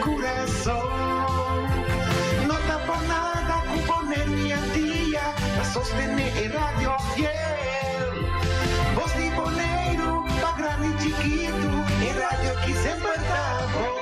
kurason. No ta por nada ku Boneiru i Antia ta sostené e radio fiel. Bos di Boneiru pa grandi i chikitu, e radio ki semper ta bon.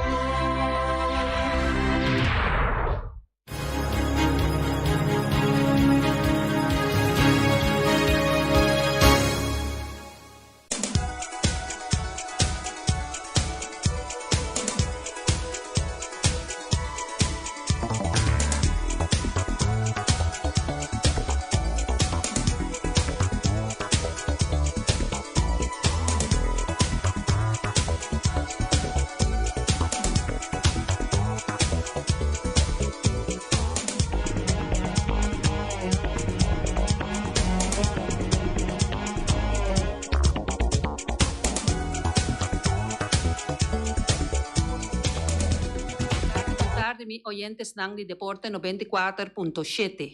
Tardi mi oyentesnan di Deporte 94.7.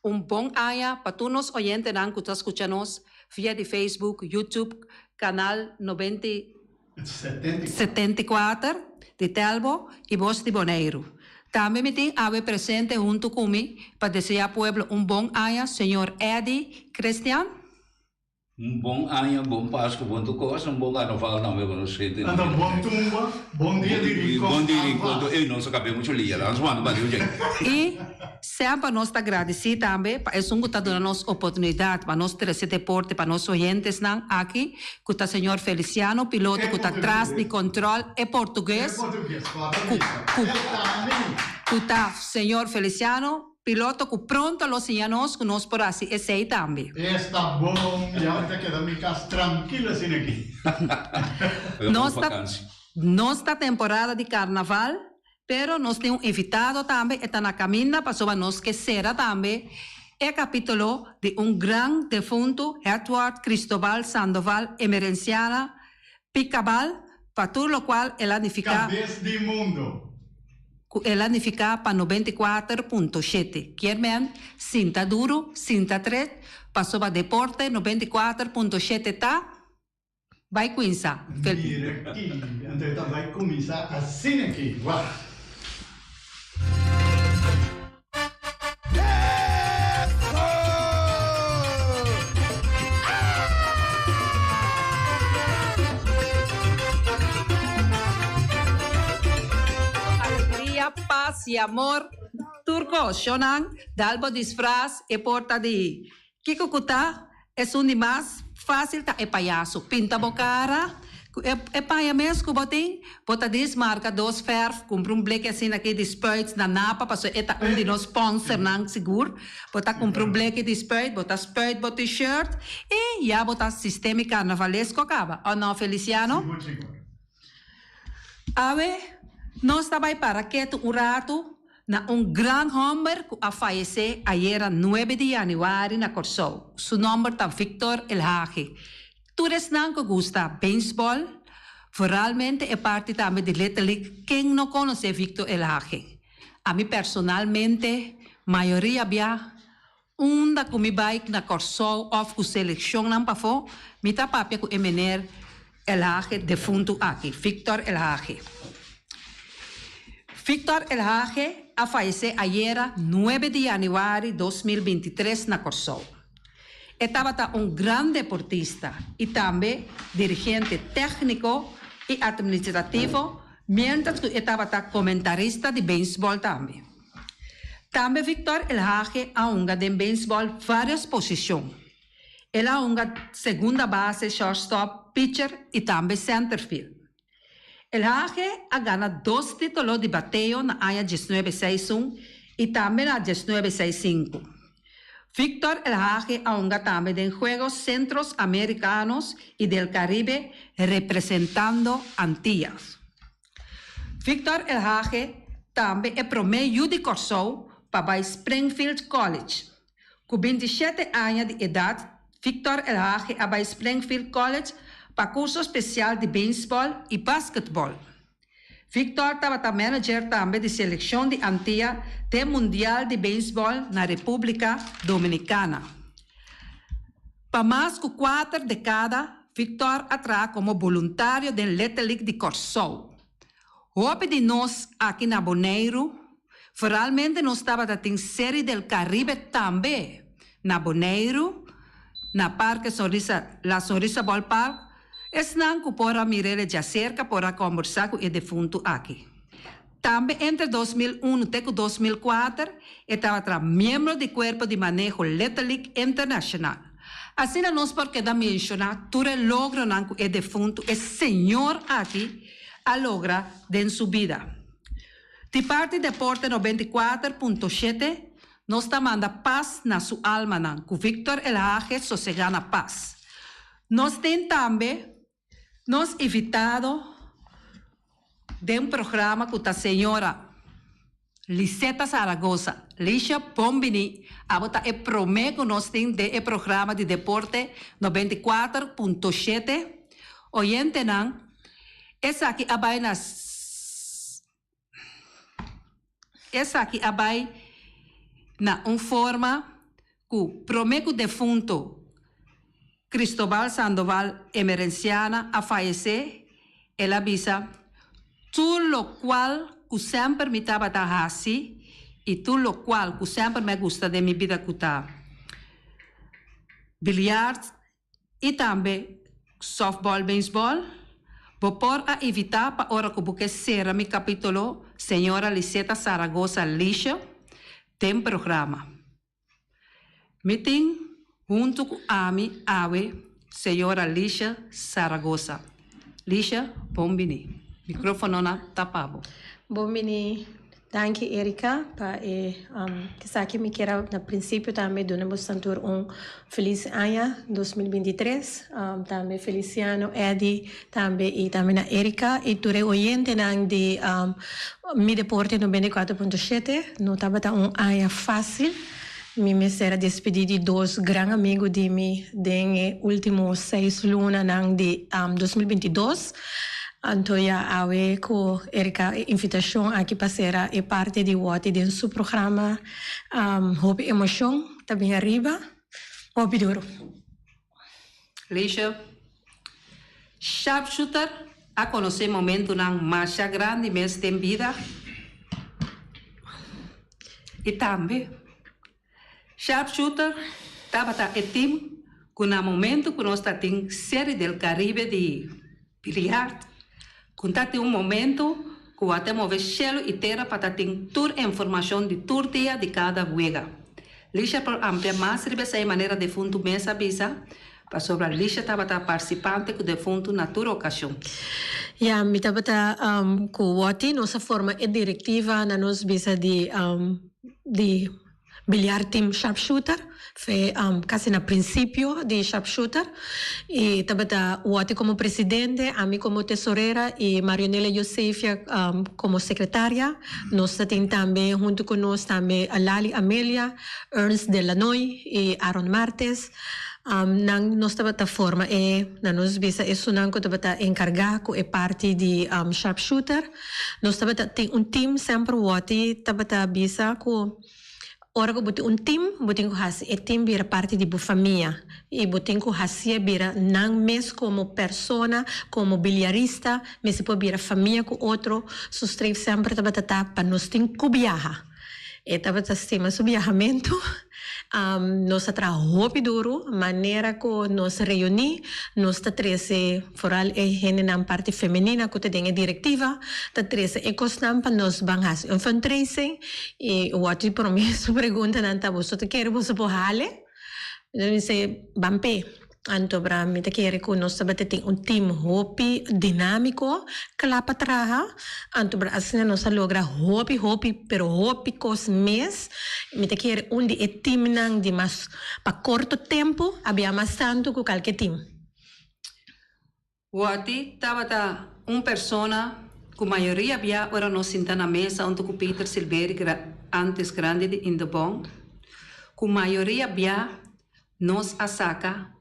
Un bon aña pa tur nos oyentenan ku ta skucha nos via di Facebook, YouTube, kanal 74 di Telbo i Bos di Boneiru. Tambe mi tin awe presente huntu ku mi pa deseá pueblo un bon aña señor Eddy Christian. Un bon aña, bon Pascu, bon tur cos, un bon carnaval tambe pa nos gente. Anta bon tumba, bon dia di Rincon. Bon dia di Rincon, ey nos a cabia mucho lia, laga nos manda bariu djey. I semper nos ta gradisí tambe pa esun ku ta duna nos oportunidat pa nos trese deporte pa nos oyentesnan aki ku ta señor Feliciano Piloto ku ta tras di control e portugues ku ku ta señor Feliciano Piloto cu pronto lo siña nos cu nos por haci esey tambe. Esta bon, ya mi ta keda mi cas trankil asina aki. Nos ta nos ta temporada di carnaval, pero nos tin un invitado tambe, e ta na caminda pasobra nos ke cera tambe e capitulo di un gran defunto Edward Cristobal Sandoval Emerenciana Picabal pa tur locual el a nifica. Cabes di mundo. Ku el a nifiká pa 94.7. Kier men, sinta duru, sinta tret, pasobra deporte 94.7 ta bai kuinsá. Mira aki, anto e ta bai kuminsá asina aki, wak. Alegria, pas y amor tur cos. Shownan dal bo disfraz e por ta di kico cu ta esun di mas facil ta e payaso. Pinta bo cara cu e paña mes cu bo tin. Bo ta dis marca dos verf, cumpra un bleki asina aki di spuit na Napa pasobra e ta un di nos sponsornan sigur. Bo ta cumpra un bleki di spuit, bo ta spuit bo t-shirt y ya bo ta sistemi carnavalesco caba. O no Feliciano? Sigur sigur. Awe nos ta bay para ketu un rato na un gran homber cu a fayece ayera nuebe di januari na Corsou. Su nomber ta Victor Elhage. Tur esnan cu gusta baseball, vooralmente e parti tambe di Little League, ken no conoce Victor Elhage? Ami personalmente, mayoria bia, unda cu mi bay na Corsou of cu seleccionnan pafo, mi ta papia cu e meneer Elhage defuntu aki, Victor Elhage. Victor Elhage a fayece ayera nuebe di januari 2023 na Corsou. E tabata un gran deportista y tambe dirigente tecnico y administrativo mientras cu e tabata comentarista di beisbol tambe. Tambe Victor Elhage a hunga den beisbol varios posicion. El a hunga segunda base, shortstop, pitcher y tambe centerfield. Elhage a gana dos titulo di bateo na aña diesnuebe seis un y tambe na diesnuebe seis sinku. Victor Elhage a hunga tambe den Juegos Centros Americanos y del Caribe representando Antillas. Victor Elhage tambe e prome yu di Kòrsou pa bai Springfield College. Ku bintishete aña di edat, Victor Elhage a bai Springfield College pa kurso spesial di beisbòl i basketbòl. Victor tabata manager tambe di selekshon di Antia den Mundial di Beisbòl na Repúblika Dominikana. Pa mas ku kuater dekada, Victor a traha komo boluntario den Little League di Kòrsou. Hopi di nos aki na Boneiru, vooralmente nos tabata tin Serie del Caribe tambe na Boneiru, na Parke Sonrisa, La Sonrisa Ballpark, esnan ku por a mir'ele djaserka por a kombersá ku e defuntu aki. Tambe entre 2001 te ku 2004 e tabata miembro di kuerpo di maneho Little League International. Asina nos por keda menshoná tur e logronan ku e defuntu, e señor aki, a logra den su bida. Di parti Deporte 94.7 nos ta manda pas na su almanan, ku Victor Elhage sosegá na pas. Nos tin tambe nos invitado den programa ku ta señora Liseta Zaragoza. Lisha, bon bini. Abo ta e promé ku nos tin den e programa di Deporte 94.7. Oyentenan, esaki a bai na esaki a bai na un forma ku promé ku defunto Cristobal Sandoval Emerenciana a fayesé, el a bisa, Tur lokual ku semper mi tabata hasi i tur lokual ku semper mi a gusta den mi bida ku ta bilyart i tambe sòftbòl, beisbòl, bo por a invitá pa ora ku bo ke sera mi kapítulo Señora Liseta Zaragoza Lisha den programa. Mi tin huntu ku ami awe Señora Lisha Zaragoza. Lisha, bon bini. Microfononan ta pa bo. Bon bini. Danki Erika pa e esaki. Mi kier a na principio tambe duna boso tur un feliz aña 2023. Tambe Feliciano, Eddy tambe y tambe na Erika y tur e oyentenan di Mi Deporte 94.7. No tabata un aña fácil. Mi mester a despedí di dos gran amigu di mi den e último seis lunanan di 2022. Anto ya awe ku Erika e invitashon aki pa sera e parti di Wòti den su programa, hopi emoshon ta bin ariba, hopi duru. Leisha Sharpshooter a konosé momentunan masha grandi mes den bida i tambe Sharpshooter tabata e tim ku na momentu ku nos ta tin Serie del Caribe di biliard ku ta tin un momentu ku a ta move shelu i tera pa ta tin tur informashon di tur dia di kada wega. Lisha por amplia mas riba esei manera defuntu mes a bisa, pasobra Lisha tabata participante ku defuntu na tur okashon. Ya, mi tabata ku Wòti, nos a forma e direktiva na nos bisa di di Billiard Team Sharpshooter, fe casi na principio di Sharpshooter y tabata Watty como presidente, ami como tesorera y Marionela Josefia como secretaria. Nos ta tin tambe hunto cu nos tambe Lali Amelia, Ernst Delanoy y Aaron Martes. Nan nos tabata forma e, na nos bisa esunnan cu tabata encarga cu e parti di Sharpshooter. Nos tabata tin un team semper Watty tabata bisa cu ora ku bo tin un team bo tin ku hasi e team bira parti di bo famia i bo tin ku hasié bira nan mes komo persona komo biliarista mester por bira famia ku otro. Su streef semper tabata ta pa nos tin ku biaha. E tabata stima su biahamentu. Nos a traha hopi duru manera ku nos reuní nos ta trese foral e hendenan parti femenina ku ta den e direktiva ta trese e kosnan pa nos ban hasi un fundraising i wòrdu di promé su preguntanan ta boso ta kere boso por hale? Mi bisa ban p'e. Anto bra mi ta kere ku nos tabata tin un team hopi dinámiko kla pa traha. Anto bra asina nos a logra hopi hopi pero hopi kos mes. Mi ta kere un di e teamnan di mas pa korto tempu a bia mas tantu ku kalke team. Wòti tabata un persona ku mayoria bia ora nos sinta na mesa huntu ku Peter Silberi, antes grandi di Indebon, ku mayoria bia nos a saka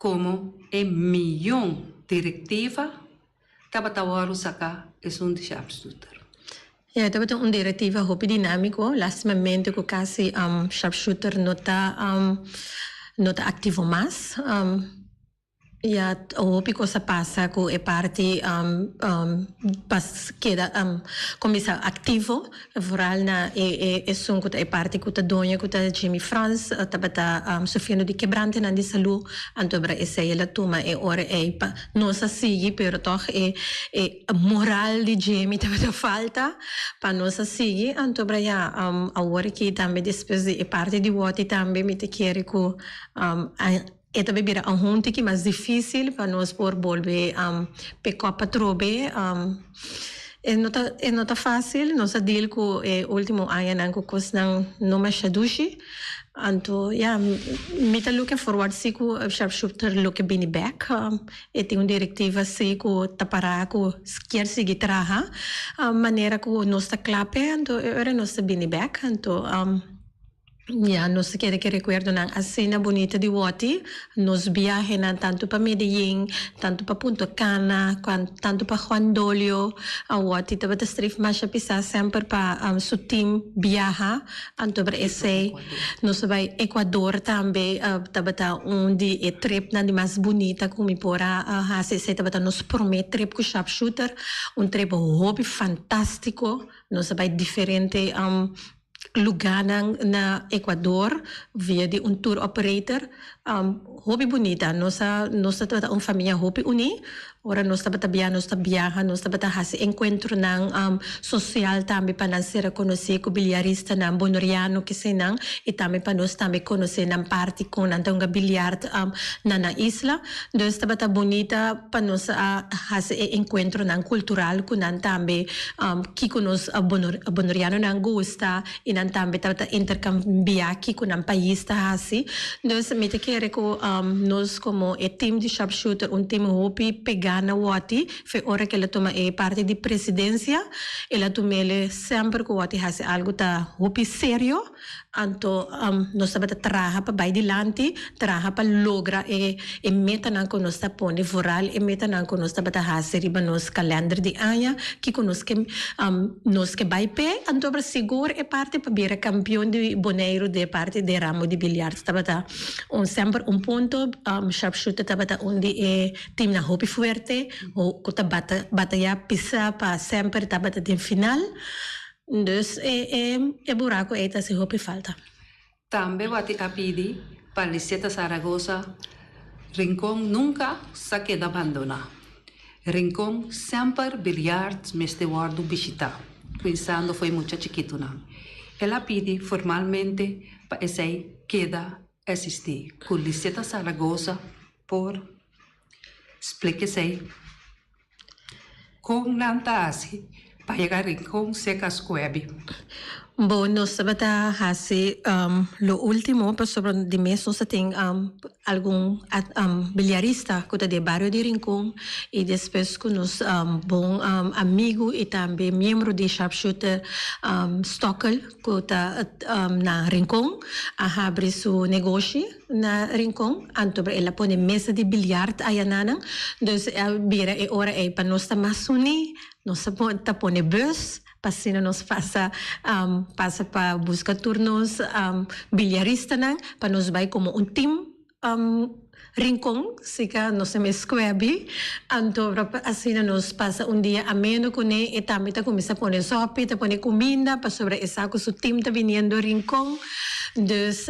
komo e miyon direktiva tabata wòrdu saka esun di Sharpshooter. Ya, tabata un direktiva hopi dinámiko, lastimamente ku kasi Sharpshooter no ta no ta aktivo mas. Ya hopi kos a pasa ku e parti pa keda kuminsá aktivo, vooral na e esun ku ta e parti ku ta doño ku ta Jimmy Frans tabata sufriendo di kebrantenan di salú, anto bra esei el a tuma e ora ei pa nos a sigui pero tòg e e moral di Jimmy tabata falta pa nos a sigui, anto bra ya awor aki tambe despues di e parti di Wòti tambe mi ta kere ku E ta bay bira aun tiki mas dificil pa nos por bolbe pick up atrobe. E no ta e no ta facil, nos a deal cu e ultimo añanan cu cosnan no masha dushi. Anto ya, mi ta looking forward si cu Sharpshooter lo ke bini bek. E tin un directiva si cu ta para cu kier sigui traha manera cu nos ta cla p'e, anto e ora nos ta bini bek. Anto. Ya, nos ta kere ke rekuerdonan asina bunita di Wòti. Nos biahenan tantu pa Medellin, tantu pa Punta Cana, tantu pa Juan Dolio. Wòti tabata strif masha pisá semper pa su tim biaha. Anto bra esei nos a bai Ecuador tambe, tabata un di e tripnan di mas bunita ku mi por a hasi. Esei tabata nos promé trip ku Sharpshooter, un trip hopi fantástiko. Nos a bai diferente lugánan na Ecuador via di un tour operator. Hopi bunita. Nos a nos ta tabata un famia hopi uní. Ora nos tabata biaha nos ta biaha, nos tabata hasi enkuentronan sosial tambe pa nan sera konosí ku biliaristanan bonoriano kesenan i tambe pa nos tambe konosé nan parti kon nan ta hunga biliart na nan isla. Dus tabata bunita pa nos a hasi e enkuentronan kultural ku nan tambe kiko nos bonorianonan gusta i nan tambe tabata interkambiá kiko nan pais ta hasi. Dus mi ta kere ku nos komo e tim di Sharpshooter un tim hopi pegá na Wòti fe ora ku el a tuma e parti di presidensia el a tum'el semper ku Wòti hasi algu ta hopi serio. Anto nos tabata traha pa bai dilanti, traha pa logra e e metanan ku nos ta pone, vooral e metanan ku nos tabata hasi riba nos kalender di aña, kiko nos ke nos ke bai p'e. Anto tabata sigur e parti pa bira kampion di Boneiru den e parti den ramo di biljart tabata un semper un punto. Sharpshooter tabata un di e timnan hopi fuerte ku ta bata bataya pisa pa semper tabata den final. Dus e e e buraco ei ta haci hopi falta. Tambe Wati a pidi pa Liseta Zaragoza, Rincon nunca sa keda bandona. Rincon semper biljart mester wordo bishita, cuinsando fo'i mucha chikitonan. El a pidi formalmente pa esey keda existi, cu Liseta Zaragoza por splica esey. Kon nan ta hasi pa yega Rincon seka Squebi? Bo, nos tabata hasi lo ultimo pasobra di mes nos ta tin algun biliarista ku ta di e bario di Rincon i despues ku nos bon amigu i tambe miembro di Sharpshooter Stokkel ku ta na Rincon a habri su negoshi. Na Rincon, anto el a pone mesa di biljart ayananan, dus a bira e ora ei pa nos ta mas uní, nos ta pone bus pa asina nos pasa pasa pa buska tur nos biljaristanan pa nos bai komo un tim Rincon, sika nos ta mes squebi, anto asina nos pasa un dia ameno kuné, e tambe ta kuminsá pone sòpi, ta pone kuminda pasobra e sa ku su tim ta biniendo Rincon. Dus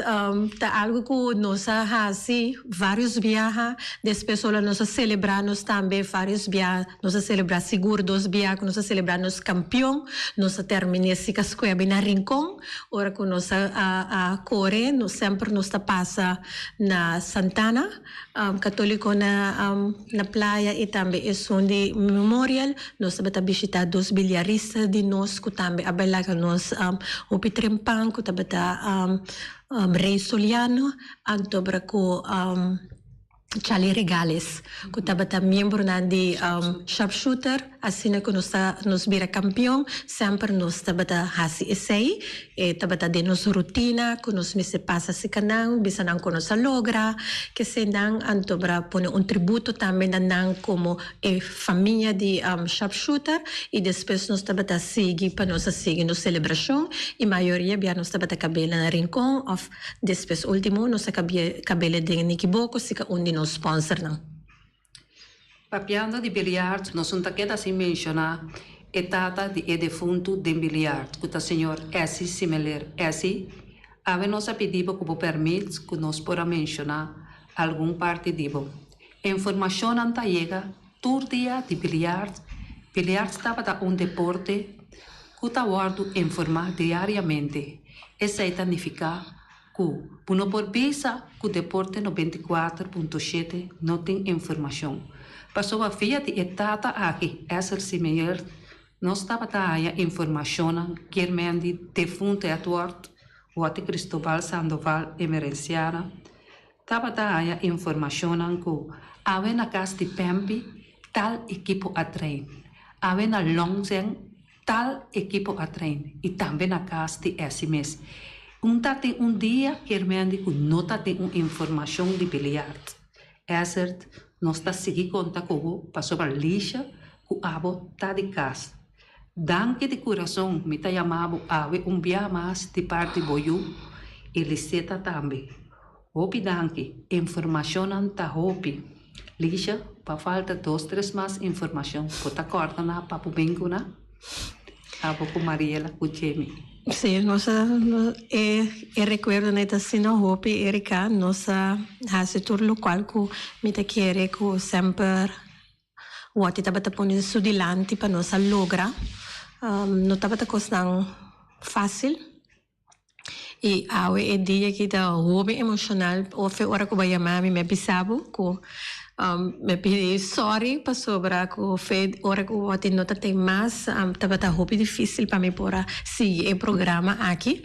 ta algu ku nos a hasi vários biaha, despues ora nos a selebrá nos tambe vários biaha, nos a selebrá sigur dos biaha ku nos a selebrá nos kampion, nos a terminé sika squebi na Rincon, ora ku nos a a kore nos semper nos ta pasa na Santana Katoliko na na playa i tambe esun di Memorial. Nos tabata bishita dos biliarista di nos ku tambe a bai laga nos hopi trempan ku tabata Rey Soliano anto bra ku Charlie Regales ku tabata miembronan di Sharpshooter. Asina ku nos ta nos bira kampion semper nos tabata hasi esei. E tabata den nos rutina ku nos mester pasa si kanan, bisa nan ku nos a logra kesei nan, anto bra pone un tributo tambe na nan komo e famia di Sharpshooter i despues nos tabata sigui pa nos a sigui nos selebrashon i mayoria bia nos tabata kabela na Rincon òf despues ultimo nos a kabela den Nikiboko si ka un di nos sponsornan. Papiando di biliard nos un ta keda sin menshoná e tata di e defuntu den biliard ku ta señor Essie Simeler. Essie, awe nos a pidi bo ku bo pèrmit ku nos por a menshoná algun parti di bo. Informashonnan ta yega tur dia di biliard. Biliard tabata un deporte ku ta wòrdu informá diariamente. Esei ta nifiká Ku bo no por bisa ku Deporte 94.7 no tin informashon. Pasobra via di e tata aki, Esser Simeert, nos tabata haña informashonnan kier men di defuntu Edward Watty Cristobal Sandoval Emerenciana tabata haña informashonnan ku awe na kas di Pempi tal ekipo a train, awe na Longzeng Tal ekipo a train y tambe na cas di esi mes. Un ta tin un dia kier mendi cu no ta tin un informacion di biliard. Esert, nos ta sigui conta cu bo pasobra Lisha cu abo ta di cas. Danki di curason mi ta yama bo awe un bia mas di parti bo yu y Liseta tambe. Hopi danki, informacionnan ta hopi. Lisha, pa falta dos tres mas informacion, bo ta corda na papu bin cu na? Abo cu Mariela cu Jimmy. Sí, nos a e e recuerdonan ta asina hopi, Erika. Nos a haci tur locual cu mi ta kere cu semper Watty tabata pone su dilanti pa nos a logra. No tabata cosnan facil. I awe e dia aki ta hopi emoshonal. Of e ora ku bo a yama mi, mi a bisa bo ku mi a pidi sòri pasobra ku fe ora ku bo tin no ta tin mas tabata hopi difísil pa mi por a sigui e programa aki.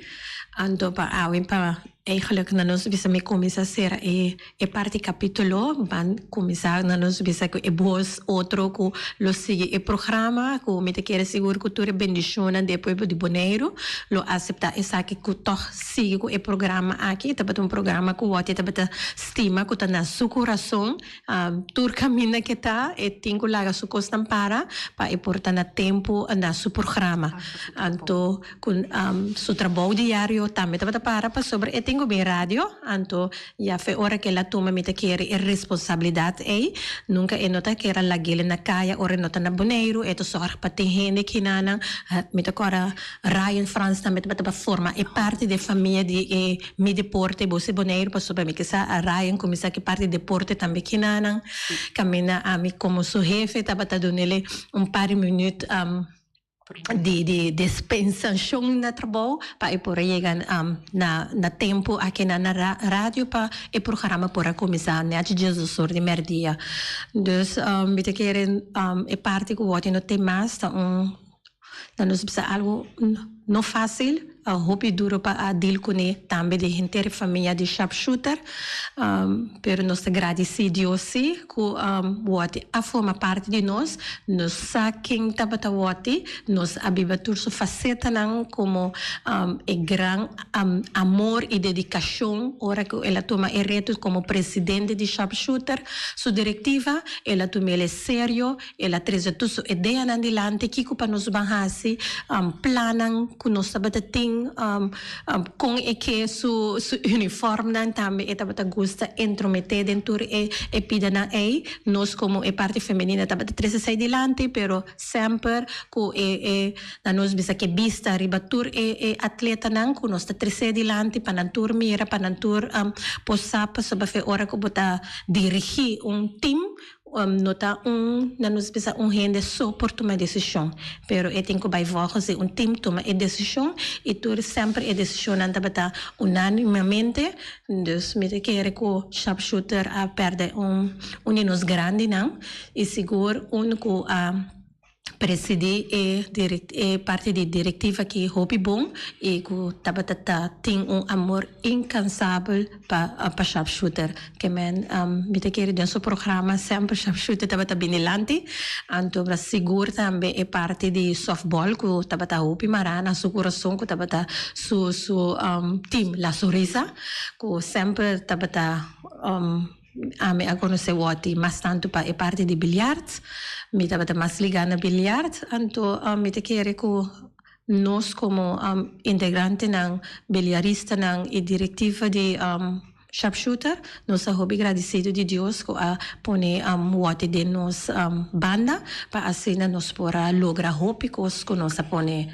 Anto pa awe pa Eigenlijk na nos bisa mi cuminsa cera e e parti capitulo ban cuminsa na nos bisa cu e bos otro cu lo sigui e programa cu mi ta kere sigur cu tur e bendicionnan di e pueblo di Boneiru lo acepta esaki cu tog sigui cu e programa aki tabata un programa cu Watty tabata stima cu ta na su curason Tur caminda ke ta e tin cu laga su cosnan para pa e por ta na tempo na su programa. Anto cu su trabou diario tambe tabata para pasobra e tin cu bin radio. Anto ya fe ora ke el a tuma mi ta kere e responsabilidad ey. Nunca e no ta kere a lag'el na caya ora e no ta na Boneiru. E ta zorg pa tin hende kinanan. Mi ta cora Ryan Frans tambe tabata pa forma e parti di e famia di e Mi deporte bo si Boneiru pasobra mi kisa a Ryan kuminsá ki parti deporte tambe kinanan kaminda ami komo su hefe tabata dunele un par di minüt di di dispensashon na trabou pa e por a yega na na tempu akinan na radio pa e programa por a kuminsá nèt diesdos or di mèrdia. Dus mi ta kere e parti ku wòrdu no tin mas ta un Ta nos bisa algo no facil, hopi duro pa a deal cune, tambe di henter e famia di sharpshooter, pero nos ta gradici Dios si cu Watty a forma parti di nos, nos sa ken tabata Watty, nos a biba tur su facetanan como e gran amor y dedicacion ora cu el a tuma e reto como presidente di sharpshooter, su directiva el a tumele serio. El a trese tur su ideanan dilanti, kiko pa nos ban hasi, plannan ku nos tabata tin, kon e ke su su uniformnan tambe e tabata gusta entrometé den tur e e pidanan ei. Nos komo e parti femenina tabata trese esei dilanti, pero semper ku e e na nos bisa ke bista riba tur e e atletanan ku nos ta trese dilanti pa nan tur mira, pa nan tur por sa pasobra fe ora ku bo ta dirigí un tim, No ta un, na nos bisa un hende so por tuma desishon, pero e tin ku bai volgens di un tim tuma e desishon i tur semper e desishonnan tabata unánimamente. Dus mi ta kere ku Sharpshooter a pèrdè un un di nos grandinan i sigur un ku a Presidí e e parti di directiva aki hopi bon y cu tabata ta tin un amor incansabel pa pa Sharpshooter. Ke men mi ta kere den su programa semper Sharpshooter tabata bin dilanti. Anto sigur tambe e parti di softball cu tabata hopi mara na su curason cu tabata su su team La Sonrisa cu semper tabata Ami a konosé Watty mas tantu pa e parti di biljart. Mi tabata mas ligá na biljart, anto mi ta kere ku nos komo integrantenan, biljaristanan i direktiva di. Sharpshooter. Nos ta hopi gradisido di Dios ku a pone Watty den nos banda pa asina nos por a logra hopi kos ku nos a pone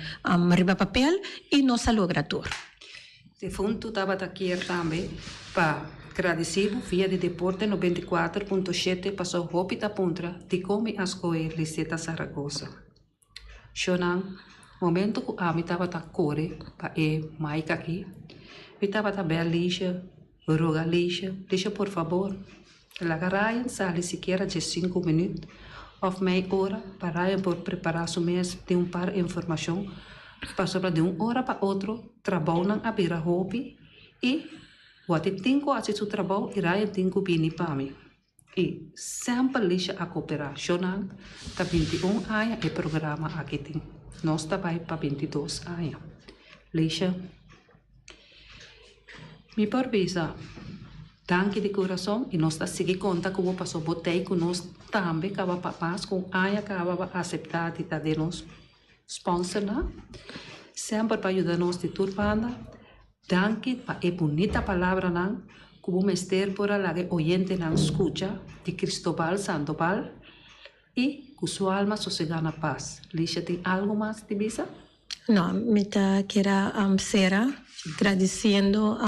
riba papel i nos a logra tur. Defuntu tabata kier tambe pa gradisí bo via di Deporte 94.7 paso hopi ta puntra dikon mi a skohe Liseta Zaragoza. Shonnan, momento ku ami tabata kore pa e mic aki, mi tabata bel Lisha, roga Lisha, Lisha por fabor, laga Ryan sali sikiera dje sinku minüt òf mei ora pa Ryan por prepará su mes den un par informashon, pasobra di un ora pa otro trabounan a bira hopi i wòrdu tin ku hasi su trabou i Ryan tin ku bini pa mi. I semper Lisha a koperá. Shonnan ta 21 aña e programa aki tin. Nos ta bai pa 22 aña. Lisha, mi por bisa danki di kurason i nos ta sigui konta ku bo pasobra bo t'ei ku nos tambe kaba pa mas ku un aña kaba bo aseptá di ta den nos sponsornan. Semper pa yuda nos di tur banda. Danki pa e bunita palabranan ku bo mester por a laga e oyentenan skucha di Cristobal Sandoval i ku su alma sosegá na pas. Lisha tin algu mas di bisa? No, mi ta keda sera gradisiendo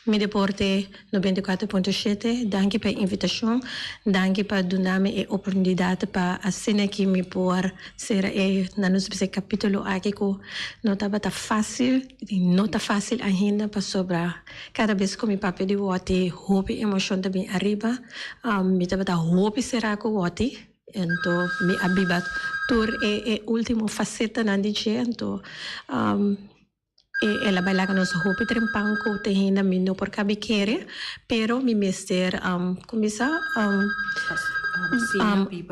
Mi Deporte 94.7, danki pa e invitashon, danki pa duna mi e oportunidat pa asina ki mi por sera e na nos bisa e kapitulo aki ku no tabata fásil i no ta fásil ainda pasobra kada bes ku mi papia di Wòti hopi emoshon ta bin ariba. Mi tabata hopi será ku Wòti anto mi a biba tur e e último fasetanan di dje anto E el a bai laga nos hopi trempan ku te henda mi no por kabi kere, pero mi mester kuminsá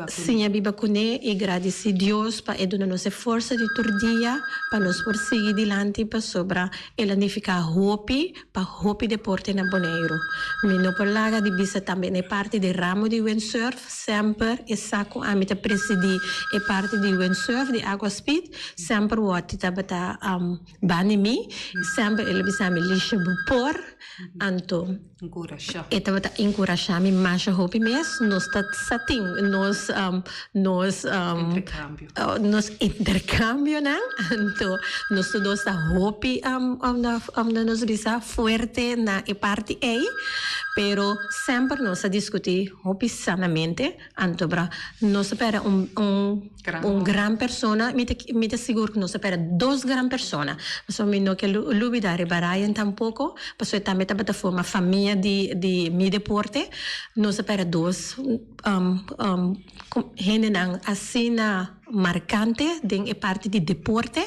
siña biba kuné i gradisí Dios pa e duna nos e forsa di tur dia pa nos por sigui dilanti pasobra el a nifiká hopi pa hopi deporte na Boneiru. Mi no por laga di bisa tambe na e parti di ramo di windsurf, semper e sa ku ami ta presidí e parti di windsurf di Aquaspeed, Semper Wòti tabata bani mi, semper el a bisa mi, Lisha bo por, anto e tabata enkurashá mi masha hopi mes, nos ta sa tin nos nos nos interkambionan, anto nos tur dos ta hopi nos bisa fuerte na e parti ei, pero semper nos a diskutí hopi sanamente. Anto bra, nos a pèrdè un un un gran persona, mi ta mi ta sigur ku nos a pèrdè dos gran persona, pasobra mi no ke lubidá riba Ryan tampoko, pasobra e tambe tabata forma famia di di mi deporte, nos a pèrdè dos hendenan asina. Markante den e parti di deporte.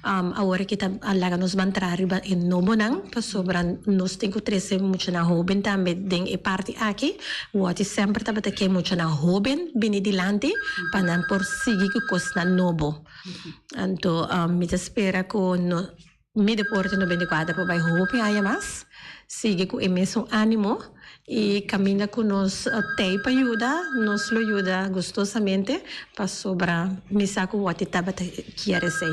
Awor aki ta laga nos ban traha riba e nobonan pasobra nos tin ku trese muchanan hoben tambe den e parti aki. Wòti semper tabata ke muchanan hoben bini dilanti pa nan por sigui ku kosnan nobo. Anto mi ta spera ku no Mi Deporte 94 por bai hopi aña mas, sigui ku e mesun animo i kaminda ku nos tei pa yuda, nos lo yuda gustosamente pasobra mi sa ku wòti tabata kier esei.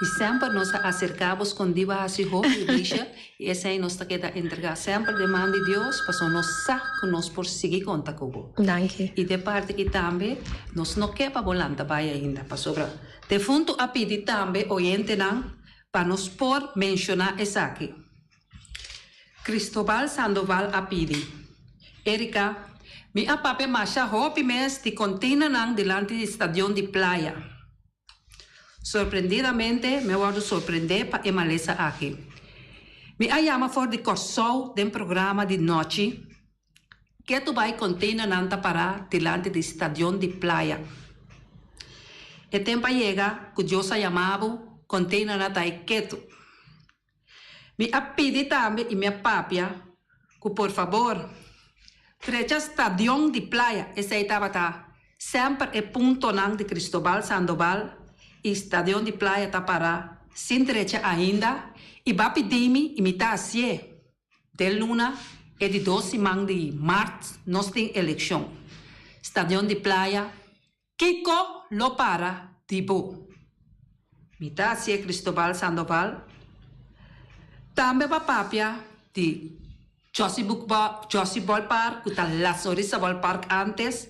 I semper nos a aserká bo skondí bo hasi hopi iglesia i esei nos ta keda entregá semper den man di Dios pasobra nos sa ku nos por sigui konta ku bo. Danki. I den parti aki tambe nos no ke pa bo lanta bai ainda pasobra Defuntu a pidi tambe oyentenan pa nos por menshoná esaki. Cristobal Sandoval a pidi, Erika, mi a papia masha hopi mes di konteinernan dilanti di stadion di Playa. Sorprendidamente mi a wòrdu sorprendé pa e malesa aki. Mi a yama for di Kòrsou den programa di nochi Ketu bai konteinernan ta pará dilanti di stadion di Playa. E tempu a yega ku Dios a yama bo, konteinernan ta ei ketu. Mi a pidi tambe i mi a papia ku por fabor drecha stadion di Playa, esei tabata semper e puntonan di Cristobal Sandoval i stadion di Playa ta pará sin drecha ainda i bo a pidi mi i mi ta hasié. Den luna e di dos siman di mart nos tin elekshon. Stadion di Playa, Kiko lo para di bo? Mi ta hacié Cristobal Sandoval tambe pa papia di. Josie Josie Ballpark ku ta La Sonrisa Ballpark ántes,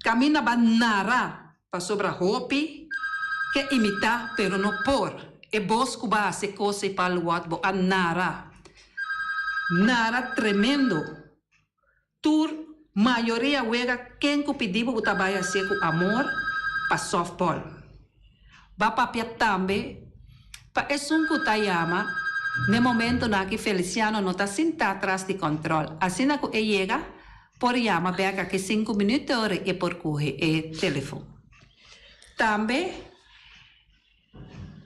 kaminda ba nara pasobra hopi ke imitá pero no por. E bos ku ba hasi kos ei pa luat bo a nara. Nara tremendo. Tur mayoria wega ken ku pidi bo bo ta bai hasié ku amor pa softball. Ba papia tambe pa esun ku ta yama n'e momentonan aki Feliciano no ta sintá tras di kòntròl. Asina ku e yega por yama bèk aki sinku minüt ora e por kohe e telefon. Tambe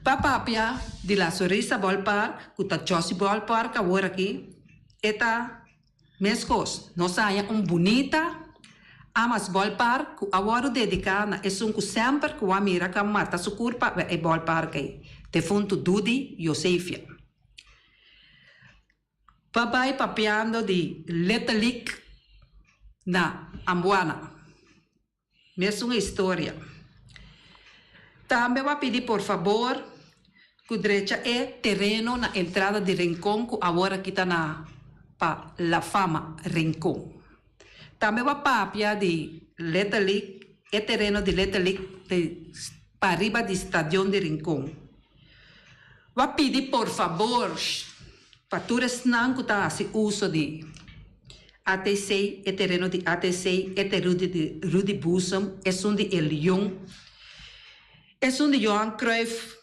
pa papia di La Sonrisa Ballpark ku ta Josie Ballpark awor aki e ta Meskos, nos a haña un bunita Amas Ballpark ku a wòrdu dediká na esun ku semper ku a mira ku a mata su kurpa wè e ballpark ei, defuntu Dudi Josefia. Pa bai papiando di Little League na Ambuana. Mesun historia. Tambe bo a pidi por fabor cu drecha e tereno na entrada di Rincon cu awor aki ta na pa La Fama Rincon. Tambe bo a papia di Little League, e tereno di Little League di pariba di Stadion di Rincon. Bo a pidi por fabor pa tur esnan cu ta haci uso di ATC, e tereno di ATC, e tereno di Rudy Boezem, esun di El Lion, esun di Johan Cruijff,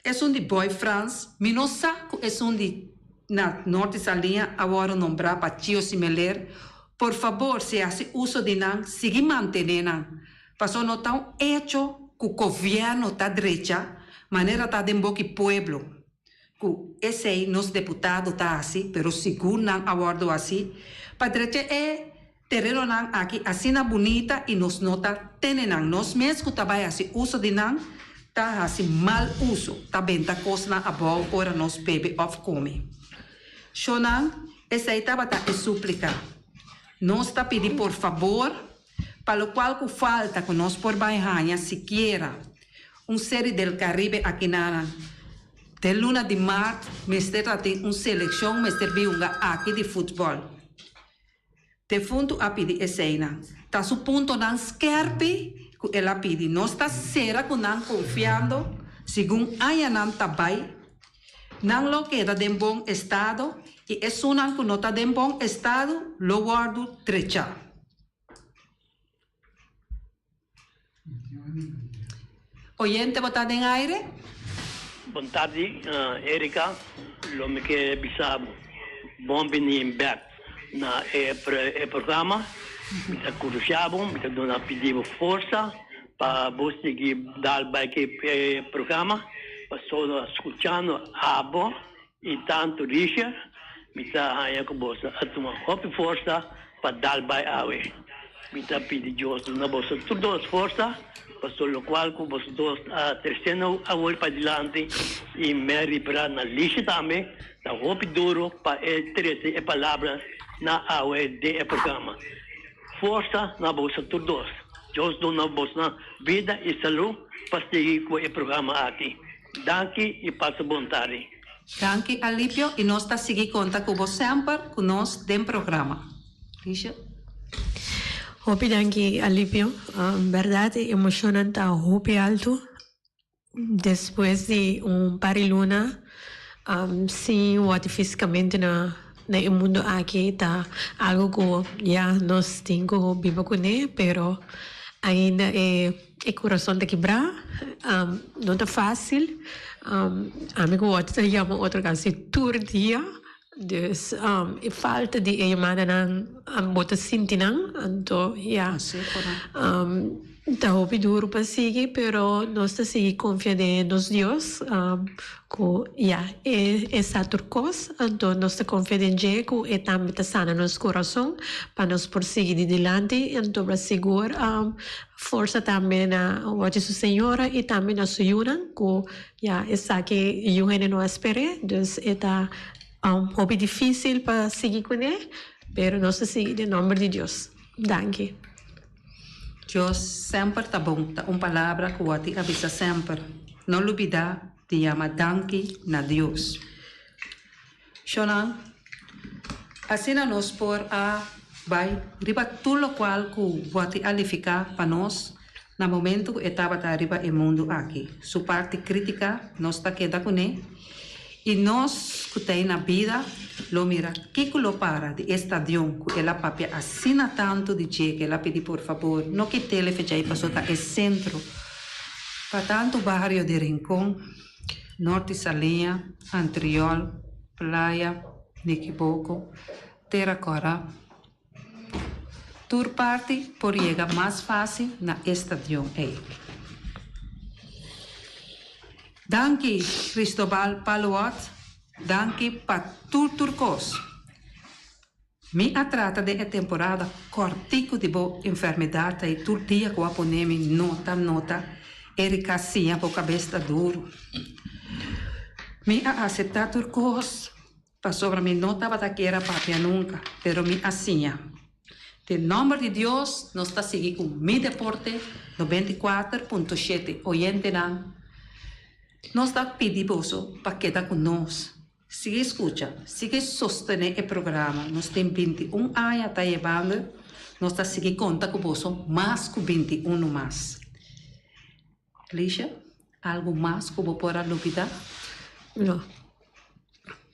esun di Boy Frans, mi no sa cu esun di na Norte Saliña a worde nombra pa Chio Simeler, por fabor si haci uso di nan sigui mantene nan, paso no ta un hecho cu gobierno ta drecha manera ta den boki pueblo. Ku esei nos deputado ta hasi, pero sigur nan a wòrdu hasi pa drecha e terenonan aki asina bunita i nos no ta tene nan. Nos mes ku ta bai hasi uso di nan ta hasi mal uso, ta benta kosnan abou ora nos bebe òf kome. Shonnan, esei tabata e súplika. Nos ta pidi por fabor pa lokual ku falta ku nos por bai haña sikiera un Serie del Caribe akinan. Den luna di mart mester ta tin un selekshon mester bin hunga aki di futbòl. Defuntu a pidi eseinan. Ta su puntonan skèrpi ku el a pidi. Nos ta sera ku nan konfiando segun añanan ta bai nan lo keda den bon estado i esunnan ku no ta den bon estado lo wòrdu drechá. Oyente bo ta den aire? Bon tardi Erika, lo mi ke bisa bo bon bini bek na e programa, mi ta kurusha bo, mi ta duna pidi bo forsa pa bo sigui dal bai ku e programa, pasobra skuchando abo i tantu Richard mi ta haña ku boso a tuma hopi forsa pa dal bai awe. Mi ta pidi Dios duna boso tur dos forsa, pasobra lokual ku boso dos a trese no awor padilanti i Mary bra na Lisha tambe, ta hopi duro pa e trese e palabra na awe den e programa. Forsa na boso tur dos. Dios duna boso bida i salú pa sigui ku e programa aki. Danki i pasa bon tardi. Danki Alipio y nos ta sigui conta cu bo semper cu nos den programa. Liesje. Hopi danki Alipio. Berdad e emocionnan ta hopi alto despues di un par di luna sin wòrdu fisicamente na na e mundo aki ta algo cu ya nos tin cu biba cune pero ainda e E kurason ta kibrá, no ta fásil. Ami ku Otto ta yama otro kasi tur dia. Dus e falta di e yamadanan bo ta sinti nan. Anto ya, ta hopi duru pa sigui, pero nos ta sigui konfia den nos Dios ku ya e sa tur kos. Anto nos ta konfia den dje ku e tambe ta sana nos kurason pa nos por sigui di dilanti. Anto sigur Forsa tambe na Watje su señora y tambe na su yunan cu ya esaki yu hende no a sper'e, dus e ta hopi dificil pa sigui cune, pero nos ta sigui den nomber di Dios. Danki. Dios semper ta bon, ta un palabra cu Watty a bisa semper. No lubida di yama danki na Dios. Shonan. Asina nos por a bai riba tur lokual ku Watty a nifiká pa nos na momentu ku e tabata riba e mundu aki. Su parti krítika nos ta keda kuné i nos ku ta ei na bida lo mira kiko lo para di e stadion ku el a papia asina tantu di dje ku el a pidi por fabor no kit'é lefedjei paso ta e sentro pa tantu bario di Rincon, Norte Saliña, Antriol, Playa. Nikiboko, Tera Kòrá. Tur parti por yega mas fásil na e stadion ei. Danki Cristobal Paluot, danki pa tur tur kos. Mi a trata den e temporada kòrtiku di bo enfermedat ei tur dia ku a pone mi nota nota Erika siña bo kabes ta duru. Mi a aseptá tur kos pasobra mi no tabata kier a papia nunka, pero mi a siña. Den nòmber di Dios nos ta sigui ku Mi Deporte 94.7 oyentenan nos ta pidi boso pa keda ku nos. Sigui skucha, sigui sostené e programa. Nos tin 21 aña ta yebando, nos ta sigui konta ku boso mas ku 21 mas. Alicia, algu mas ku bo por a lubidá? No.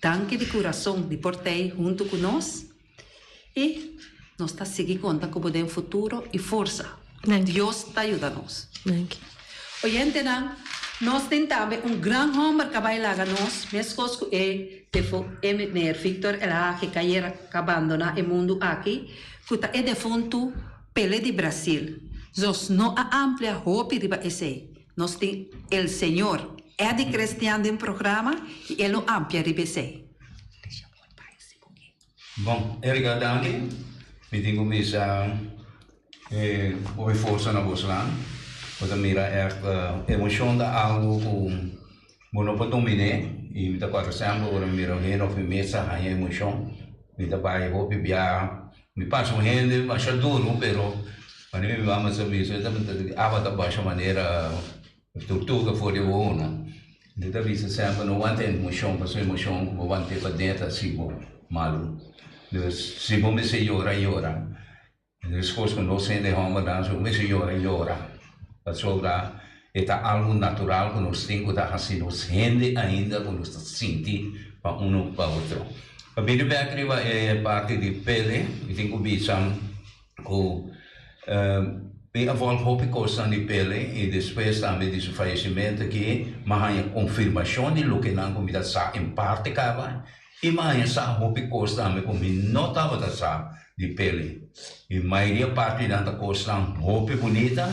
Danki di kurason di por t'ei huntu ku nos i nos ta sigui konta ku bo den futuro i forsa. Danki. Dios ta yuda nos. Danki. Oyentenan, nos tin tambe un gran hòmber ku a bai laga nos, meskos ku e e meneer Victor Elhage ku ayera a bandoná e mundu aki, ku ta e defuntu Pelé di Brasil. Nos no a amplia hopi riba esei. Nos tin el señor Eddy Crestian den programa i e lo amplia riba esei. Bon, Erika, danki. Mi tin ku bisa e hopi forsa na bosnan. Bo ta mira ègt emoshon ta algu ku bo no por dominé i mi ta kòrda semper ora mi mira un hende òf mi mes ta haña emoshon mi ta bai hopi biaha. Mi pasa un hende masha duru pero manera mi mama sa bisa e tabata awa ta basha manera tortuga for di wowo no. Mi ta bisa semper no wanta emoshon pasobra emoshon ku bo want'é paden ta hasi bo malu. Dus si bo mester yora yora. Despues ku nos hende hòmbernan si bo mester yora yora pasobra e ta algu natural ku nos tin ku ta hasi nos hende ainda ku nos ta sinti pa unu pa otro. Pa bini bek riba e parti di Pele mi tin ku bisa ku mi a vòlg hopi kosnan di Pele i despues tambe di su fayesimentu aki mi a haña konfirmashon di loke nan ku mi ta sa en parte kaba i mi a haña sa hopi kos tambe ku mi no tabata sa di Pele. I mayoria parti nan ta kosnan hopi bunita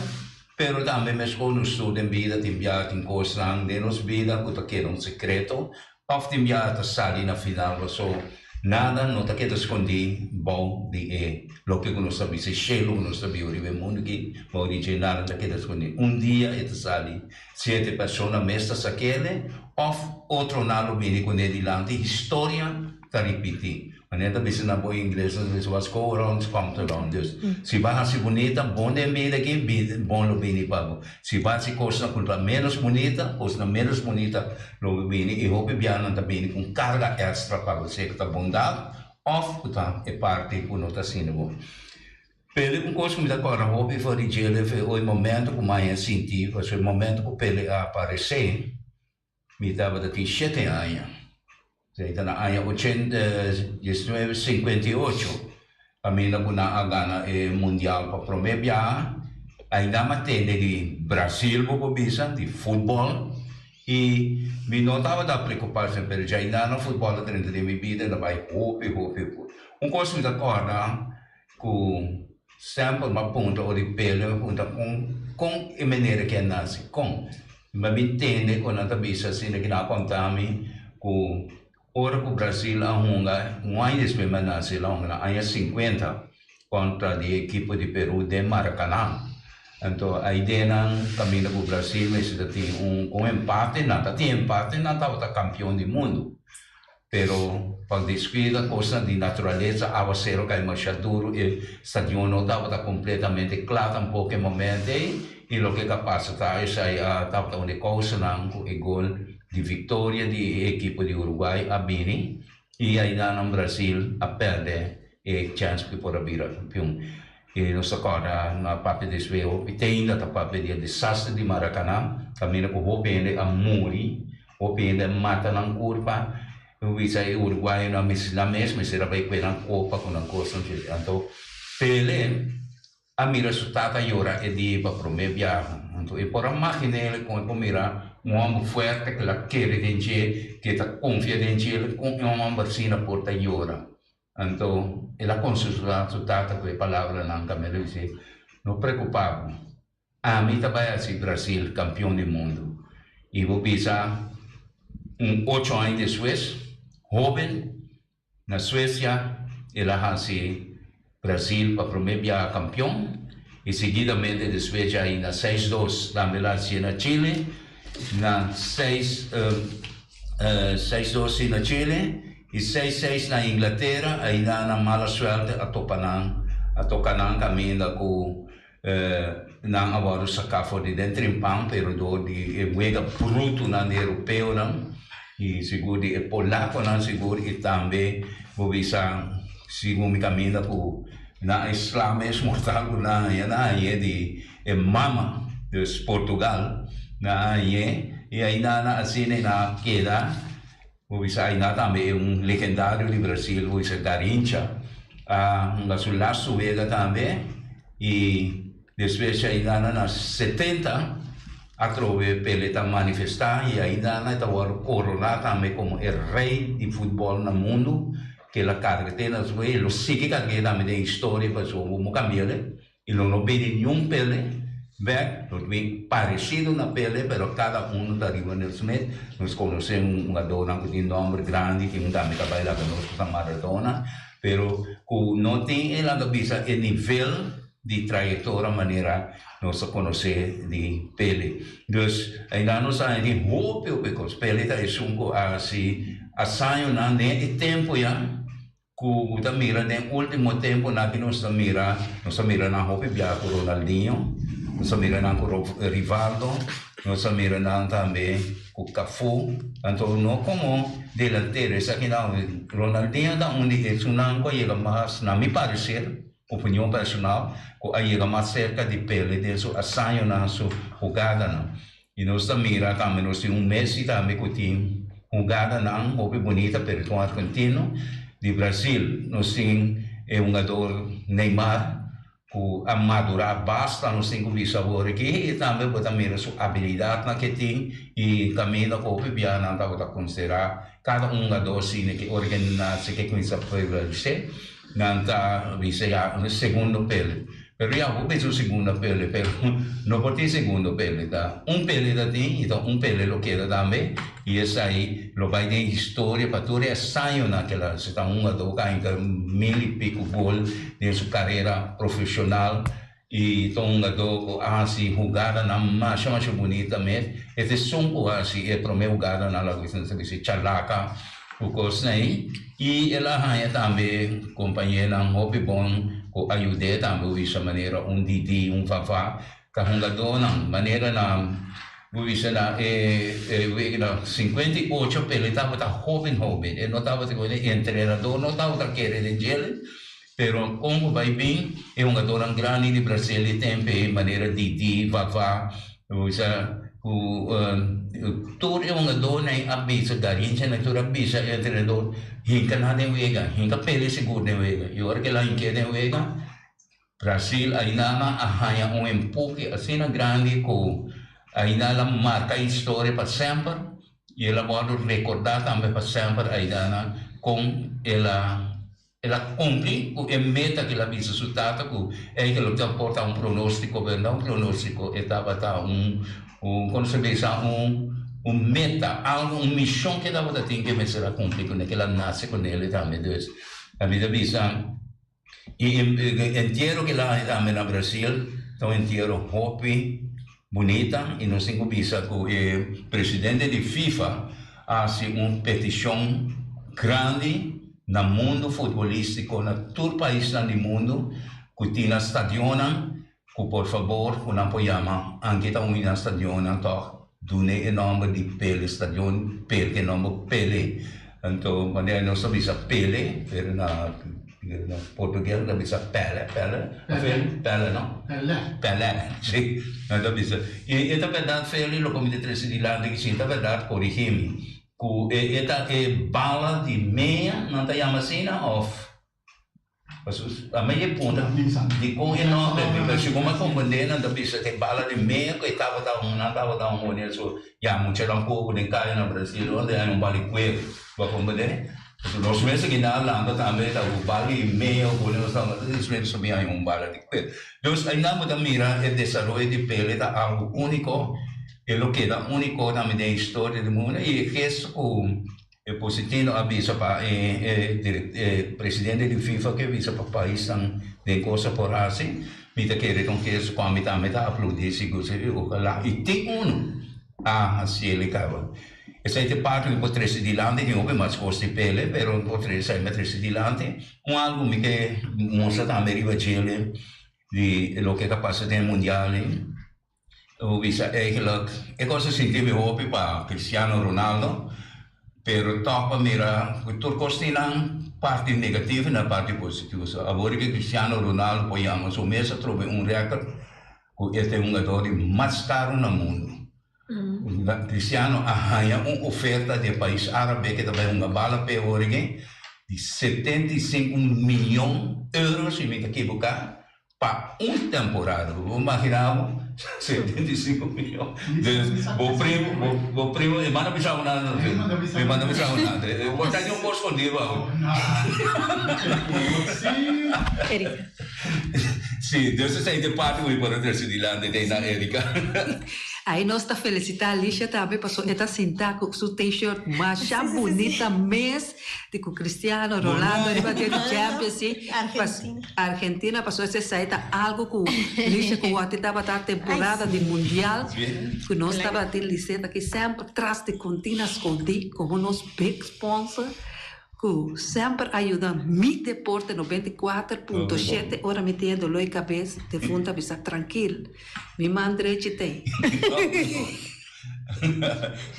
pero tambe meskos nos tur den bida tin biaha tin kosnan den nos bida ku ta keda un sekreto Òf tin biaha ta sali na final paso nada no ta keda skondí bou di e loke ku nos ta bisa, e shelu ku nos ta biba riba e mundu aki, bou di dje nada no ta keda skondí. Un dia e ta sali, sea ta e persona mes ta sak'ele òf otronan lo bini kuné dilanti, historia ta ripití. Manera ta bisa na bo ingles ta bisa what's go around comes around. Dus si bo a hasi bunita bon den bida aki bon lo bini pa bo. Si bo a hasi kosnan ku ta menos bunita kosnan menos bunita lo bini i hopi bianan ta bini ku un karga èkstra pa bo sea ku ta bondat òf ku ta e parti ku no ta asina bo. Pele un kos ku mi ta kòrda hopi for di djele fe oi momento ku maya sinti pasobra e momento ku Pele a aparesé Mi tabata tin shete aña, esei ta na aña ochenta 1958, kaminda ku nan a gana e mundial pa promé biaha. Ainda mi a tende di Brasil bo por bisa, di futbòl, i mi no tabata preokupá esei, pero dja ainda no futbòl a drenta den mi bida, el a bai hopi hopi. Un kos mi ta kòrda ku semper mi a puntra ora di Pele, mi a puntra kon kon e manera ke a nase, kon? Mi a bin tende ku nan ta bisa asina ki nan a konta mi ku ora ku Brasil a hunga, un aña despues mi a nase, el a hunga na aña sinkuenta kontra di ekipo di Peru den Maracanã. Anto aide nan kaminda ku Brasil mester ta tin un ku un empate, nan ta tin empate, nan tabata kampion di mundu. Pero pa descuida cosnan di naturaleza, awacero cay masha duro, e stadion no tabata completamente cla tampoco e momento ey, y loke ca pasa ta esey a tabata un di causanan cu e gol di victoria di e ekipo di Uruguay a bini. I ainan Brasil a pèrdè e chèns ku por a bira kampion. I nos ta kòrda na papia di eswe hopi te ainda ta papia di e desaster di Maracanã, kaminda ku hopi hende a muri, hopi hende a mata nan kurpa. Mi bisa e uruguayonan mes nan mes mester a bai kue nan kopa ku nan kosnan. Anto Pele a mira su tata yora e dia pa promé biaha. Anto e por a magin'é kon e por mira un hòmber fuerte ku el a kere den dje, ku e ta konfia den dje, kon e hòmber asina por ta yora. Anto el a konsolá su tata ku e palabranan ku el a bis'é, No preokupá bo, ami ta bai hasi Brasil kampion di mundu. I bo bisa un ocho aña despues, hóben Na Suecia el a hasi Brasil pa prome biaha kampion i seguidamente despues dja na seis dos tambe el a hasié na Chile, na seis seis dos si na Chile i seis seis na Inglatera, aina nan mala suerte a topa nan a toka nan kaminda ku nan a wòrdu saká for di den trimpan pero dor di e wega brutunan di europeonan i sigur di e polakonan sigur i tambe bo bisa sigun mi kaminda ku nan e sla mes mortal ku nan haña nan hañ'é di e mama dus Portugal nan a hañ'é i ainda nan asina i nan a keda. Bo bisa aina tambe e un legendario di Brasil, bo bisa Garrincha a hunga su lastu wega tambe y despues aina na 70 atrobe Pele ta manifesta y aina e ta worde corona tambe como e rey di futbol na mundo ke el a carga te na su e lo sigui cargue tambe den historia pasobra bo cambia'le. I lo no bini niun Pele bek, lo tin paresido na Pele, pero kada unu ta riba Nel Smith. Nos konosé un hungadónan ku tin nòmber grandi, tin un tambe ta bai laga nos ku ta Maradona, pero ku no tin e laga bisa e nivel di trayektoria manera nos ta konosé di Pele. Dus ainda nos a tin hopi hopi kos. Pele ta esun ku a hasi asañonan den e tempu ya. Ku bo ta mira den ultimo temponan aki nos ta mira, nos ta mira nan hopi biaha ku Ronaldinho, nos ta mira nan ku Rivaldo, nos ta mira nan tambe ku Cafu, anto no komo delantero esakinan, Ronaldinho ta un di esunnan ku a yega mas, na mi parecer, opinion personal, ku a yega mas serka di Pele den su asañonan, su hugadanan. I nos ta mira tambe nos tin un Messi tambe ku tin hugadanan hopi bunita pero ta un argentino. Di Brasil nos tin e hungador Neymar ku a madurá basta nos tin ku bisa awor aki i tambe bo ta mira su abilidatnan ke tin i kaminda ku hopi biaha nan tabata konsiderá kada un hungador asina ke ora ke nase ke kuminsá prevalesé nan ta bisa ya un segundo Pele. Pero ya hopi su segunda pele, pero no por tin segundo pele, ta un pele ta tin y ta un pele lo keda tambe y esai lo bay den historia pa tur e añonan ke el a haci. Ta un hungador cu a hinca mil y pico gol den su carera profesional y ta un hungador cu a haci hugadanan masha masha bunita mes. E ta esun cu a haci e prome hugadanan laga bisa nan ta bisa chalaca cu cosnan ey y el a haya tambe compañeronan hopi bon cu a yud'é tambe bo bisa manera un Didi, un Vava, ta hungadornan manera na bo bisa na e wega na 58 pero e tabata hoben hoben e no tabata cu e entrenador no tabata kere den djele pero con cu bay bin e hungadornan grandi di Brasil di tempo ey manera Didi, Vava, bo bisa cu tur e hungadornan a bisa Garrincha nan tur a bisa e entrenador hinca nan den wega, hinca Pele sigur den wega y ora cu el a hink'e den wega Brasil ainda nan a haña un empuhe asina grandi cu ainda el a marca historia pa semper y el a wordo recorda tambe pa semper ainda nan con el a El a cumpli cu e meta cu el a bisa su tata cu ey lo ta por ta un pronostico, pero no un pronostico, e tabata un, un, como se bisa, un, un meta, algo, un mision cu e tabata tin cu e mester a cumpli cune, cu el a nace cu nele tambe. Dus, ami ta bisa, y e entiero cu el a haña tambe na Brasil ta un entiero hopi bunita y nos tin cu bisa cu e presidente di FIFA a haci un peticion grandi na mundu futbolístiko na tur paisnan di mundu ku tin nan stadionnan ku por fabor ku nan por yama anke ta un di nan stadionnan tòg dun'é e nòmber di Pele stadion Pele e nòmber Pele. Anto manera nos ta bisa Pele, pero na na portugues nan ta bisa Pele, Pele, Pele, Pele no? Pele. Pele, si, nan ta bisa. I e ta berdad Feli, loke mi ta trese dilanti aki, si ta berdad corigi mi, cu e e ta e bala di mea nan ta yama asina of? Pasobra a mi e puntra dikon e nòmber mi, pero segun mi a komprendé nan ta bisa ku e bala di mea ku e tabata un nan tabata un honi so ya muchanan poko den kaya na Brasil unda hay un bala di kueru bo a komprendé? Pasobra nos mes aki na Hulanda tambe ta un bala di mea ku nos tabata despues nos a bin un bala di kueru. Dus aynan bo ta mira e desaroyo di Pele ta algu úniko e lo keda úniko tambe den historia di mundu i e gesto ku E Pochettino a bisa pa e e presidente di FIFA ke bisa pa paisnan den cosa por haci, mi ta kere con keso cu ami tambe ta aplaudi sigur sigur ojalá y tin uno a haciele caba. Esey ta e parti mi por trece dilanti, tin hopi mas cos di pele pero mi por trece esey mi a trece dilanti. Un algo mi ke mustra tambe riba djele di loke ta pasa den e mundial ey. Bo bisa eigenlijk e kos a sinti mi hopi pa Cristiano Ronaldo, pero tòg pa mira ku tur kos tin nan parti negativo i nan parti positivo. So awor ku Cristiano Ronaldo por yama su mes a trobe un rèkòrt ku e ta e hungador di mas karu na mundu. Cristiano a haña un oferta di e pais árabe ke ta bai hunga bala p'e awor aki di 75 miyon euro si mi ta kiboká. Pa un temporada, bo por imagina bo? 75 miyon. Dus bo primo, bo, bo primo, e manda bisa bo nada no? E manda bisa E manda bisa bo nada. Bo ta di un kos skondí bo awe. No, sí. Erika. Sí, dus esei ta e parti ku mi por a trese dilanti te na Erika. Ai nos ta felicita Alicia tambe paso e ta sinta cu su t-shirt masha bunita mes. Di cu Cristiano Rolando riba dia di Champions si Argentina paso esey ta algo cu Licia cu wati tabata temporada di mundial cu nos tabatin Lisette aki semper tras di contina scondi como nos big sponsor cu semper a yuda mi deporte 94.7 ora mi tin e dolor di cabes defunto a bisa trankil mi man drechi tey.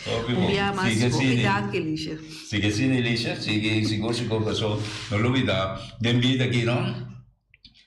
Hopi Un bon. bia mas Sigue hopi asina. danki Licia. Sigue asina Elisha, sigue sigur sigur paso no lubida den bida aki no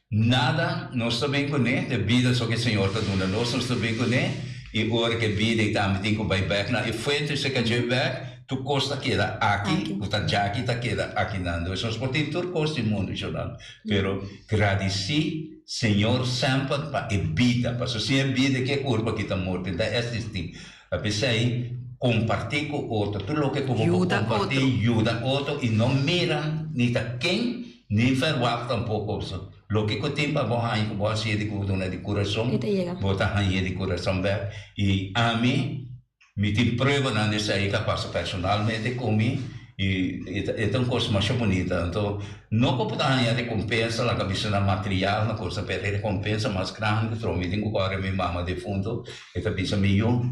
nada nos ta bin kuné, e bida so ke Señor ta duna nos, nos ta bin kuné i ora ke bida ei tambe tin ku bai bek na e fuente seka dje bek tur kos ta keda aki ku ta djaki ta keda akinan. Dus nos por tin tur kos di mundu shonal pero gradisí Señor semper pa e bida, paso sin e bida ke kurpa ki ta morto, ta existi. Ta p'esei kompartí ku otro tur loke ku bo por Yuda kompartí, otro. yuda otro i no mira ni ta ken ni verwagt tampoko. So loke ku tin pa bo haña ku bo hasié di ku bo duna di kurason, E ta yega. bo ta hañ'é di kurason bèk. I ami Mi tin pruebanan di esei ka pasa personalmente ku mi i e ta un kos masha bunita. Anto no ku bo ta haña rekompensa laga bisa na material na kosa pero e rekompensa mas grandi tro mi tin ku kòrda mi mama defunto e ta bisa mi yu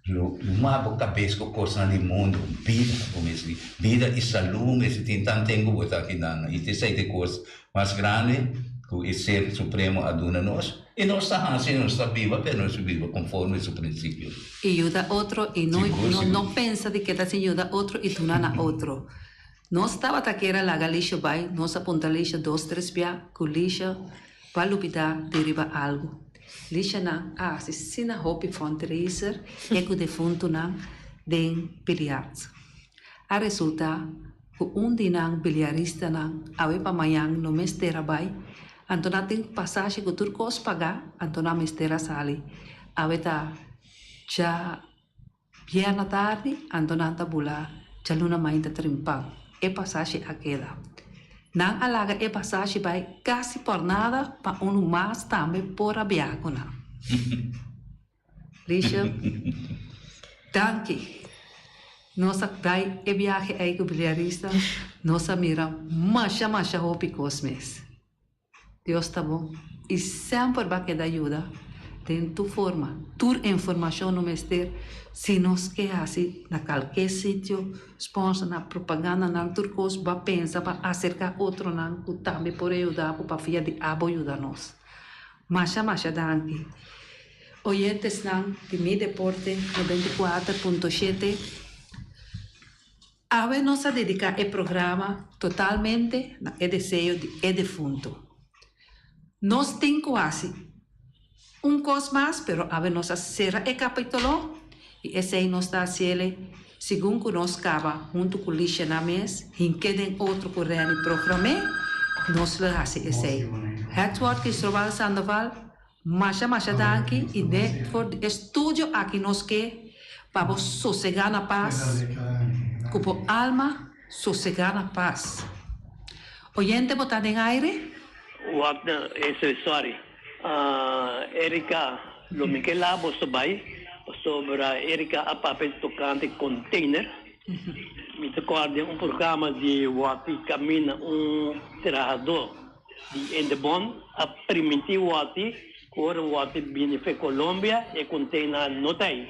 lo luma bo kabes ku kosnan di mundu bida bo mester bida i salú mester tin tanten ku bo ta akinan i esei ta e kos mas grandi ku e Ser Supremo a duna nos, i nos ta hasi, nos ta biba, pero nos ta biba konforme su prinsipio. I yuda otro i no Sigur, no sigur. no pensa di keda sin yuda otro i duna na otro. Nos tabata kier a laga Lisha bai, nos a puntra Lisha dos tres bia ku Lisha ba lubida di riba algu. Lishanan a hasi sina hopi fundraiser e ku defuntunan den biliard. A resulta ku un di nan biliaristanan awe pa mañan no mester a bai, anto nan tin pasashi ku tur kos pagá, anto nan mester a sali. Awe ta dja bierna tardi, anto nan ta bula djaluna mainta trimpan. E pasashi a keda. Nan a laga e pasashi bai kasi por nada pa unu mas tambe por a biaha ku nan. Lisha, Danki. Nos a bai e biahe ei ku biliarista, nos a mira masha masha hopi kos mes. Dios ta bon i semper ba keda yuda den tur forma. Tur informashon no mester si nos ke hasi na kalke sitio, sponsor na propaganda nan tur kos ba pensa pa aserka otronan ku tambe por a yuda bo pafia di abo yuda nos. Masha masha danki. Oyentesnan di Mi Deporte 94.7. Awe nos a dediká e programa totalmente na e deseo di e defuntu. Nos tin ku hasi un kos mas, pero awe nos a sera e kapitulo i esei nos ta hasiele segun ku nos kaba huntu ku Lisha na mes, hink'é den otro ku Renny program'é, nos lo hasi esei. Edward Cristobal Sandoval, masha masha danki i ne for di e studio aki nos ke pa bo sosegá na pas, ku bo alma sosegá na pas. Oyente bo ta den aire? Wak sorry Erika lo mi ke la boso bai pasobra Erika a papia tocante container mi ta corda den un programa di Wati caminda un trahador di Indebon a priminti Wati cu ora Wati bini fe Colombia e container no ta ayi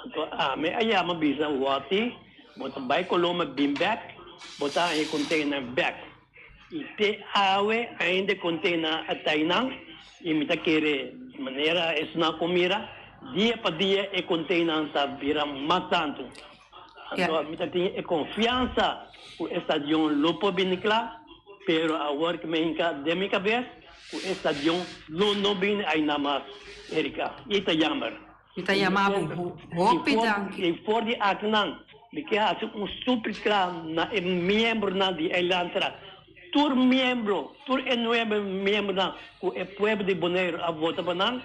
anto ami a yama bisa Wati bo ta bai Colombia bin bek bo ta haña e container bek. I te awe ainda e container a ta einan i mi ta kere manera esnan ku mira dia pa dia e container ta bira mas tantu. Anto mi ta tin e confiansa ku e stadion lo por bini kla, pero awor ku mi a hinka den mi kabes ku e stadion lo no bini einan mas, Erika. I ta jammer. Mi ta yama bo hopi danki. I for di akinan mi ke hasi un súplika na e miembronan di e Landsraad. Tur miembro, tur e nuebe miembronan ku e pueblo di Boneiru a vota pa nan,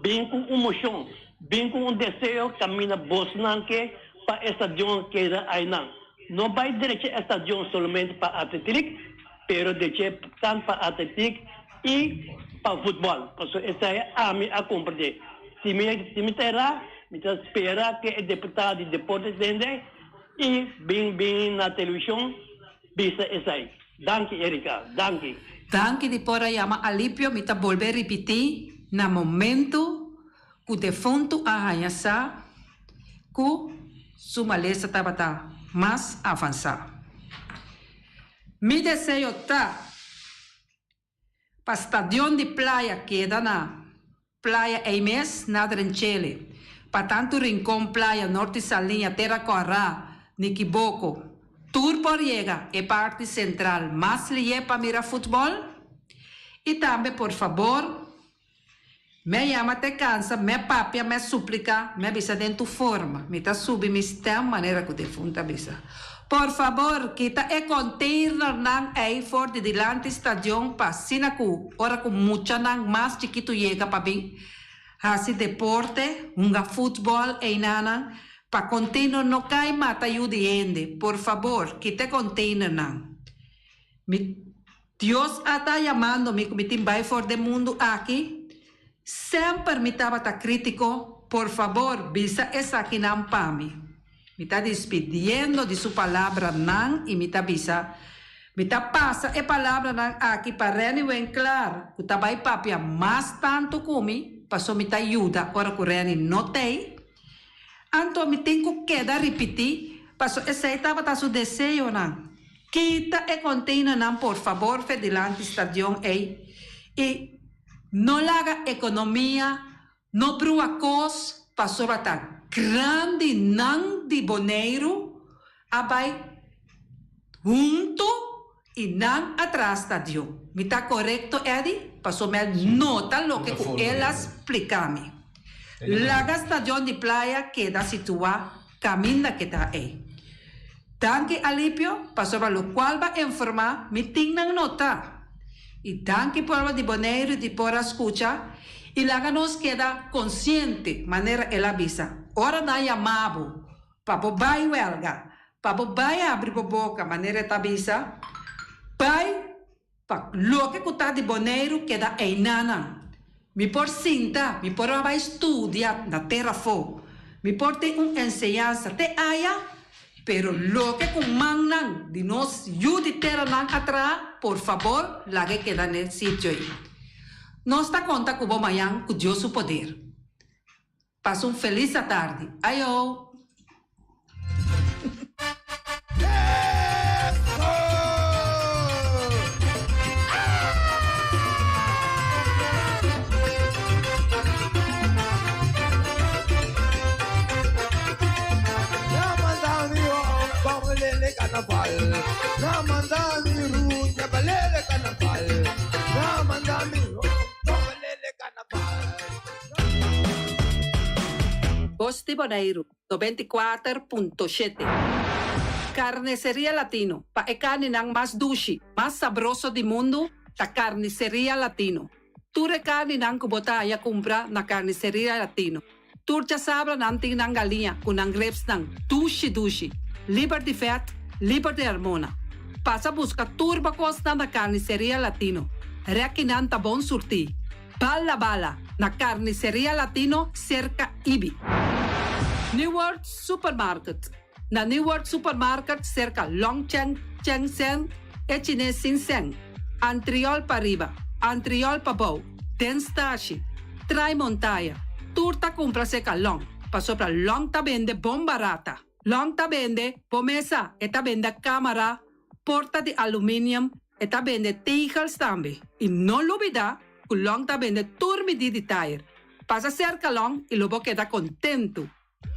bin ku un moshon, bin ku un deseo kaminda bosnan ke pa e stadion keda ainan. No bai drecha e stadion solamente pa atletik, pero drecha tant pa atletik i pa futbòl. Pasobra esei ami a komprendé. Si mi si mi ta erá, mi ta spera ke e deputado di deporte tende i bin bin na televishon bisa esei. Danki Erika, danki. Danki di por a yama Alipio, mi ta bolbe ripití na momento ku defuntu a haña sa ku su malesa tabata mas avansá. Mi deseo ta Pa stadion di Playa keda na Playa ei mes, na Drenchele. Pa tantu Rincon, Playa, Norte Saliña, Tera Kòrá, Nikiboko, tur por yega e parti sentral mas lié pa mira futbòl. I tambe por fabor, Me yama te cansa, me papia, me suplica, me bisa den tu forma. Mi ta subi mi stem manera cu defunta bisa. Por fabor, kita e containernan ey for di dilanti stadion pa asina cu ora cu muchanan mas chikitu yega pa bin haci deporte, hunga futbol eynanan, pa container no cay mata yu di hende. Por fabor, kita e containernan. Mi Dios a ta yamando mi ku mi tin bai for den mundu aki? Semper mi tabata kritiko, por fabor bisa esakinan pa mi. Mi ta dispidiendo di su palabranan i mi ta bisa, Mi ta pasa e palabranan aki pa Renny Winklaar ku ta bai papia mas tantu ku mi, paso mi ta yuda ora ku Renny no t'ei. Anto mi tin ku keda ripití, paso esei tabata su deseonan. Kita e containernan por fabor fe dilanti stadion ei i no laga economia no brua cos pasobra ta grandinan di Boneiru a bai hunto i nan a traha stadion. Mi ta corecto Eddy? Pasobra mi a nota loke cu el a splica mi. Laga stadion di Playa keda situa caminda ke ta ei. Danki Alipio pasobra locual ba informa mi tin nan nota. Y danki pueblo di Boneiru di por a scucha y laga nos keda consciente manera el a bisa ora nan yama bo pa bo bay welga pa bo bay abri bo boca manera e ta bisa bay Pa loke ku ta di Boneiru keda einanan. Mi por sinta, mi por a bai studia na tera afó, mi por tin un enseñansa te aya, pero loke ku mannan di nos yu di teranan a traha, por fabor laga e keda n'e sitio ei. Nos ta konta ku bo mañan ku Dios su poder. Pasa un felis atardi. Ayo! balele carnaval. Na manda mi ruña balele carnaval. Na manda mi balele carnaval. Bos di Boneiru, 94.7. Carniceria Latino, pa e carninan mas dushi, mas sabroso di mundo, ta Carniceria Latino. Tur e carninan ku bo ta haya cumpra na Carniceria Latino. Tur djasabra nan tin nan galiña ku nan ribsnan dushi dushi, liber di vet, liber di hormona. Pasa buska tur bo kosnan na Carniceria Latino. Rekinan ta bon surtí. Bala bala na Carniceria Latino serka Ibi. New World Supermarket Na New World Supermarket serka Long Cheng Cheng Seng e chines sin seng. Antriol pariba, antriol pabou, den stashi, trai montaya, tur ta kumpra serka Long, pasobra Long ta bende bon barata. Long ta bende bo mesa, e ta bende kamara, porta di aluminium, e ta bende tegels tambe. I no lubida ku Long ta bende tur midí di tayer. Pasa serka Long i lo bo keda kontentu.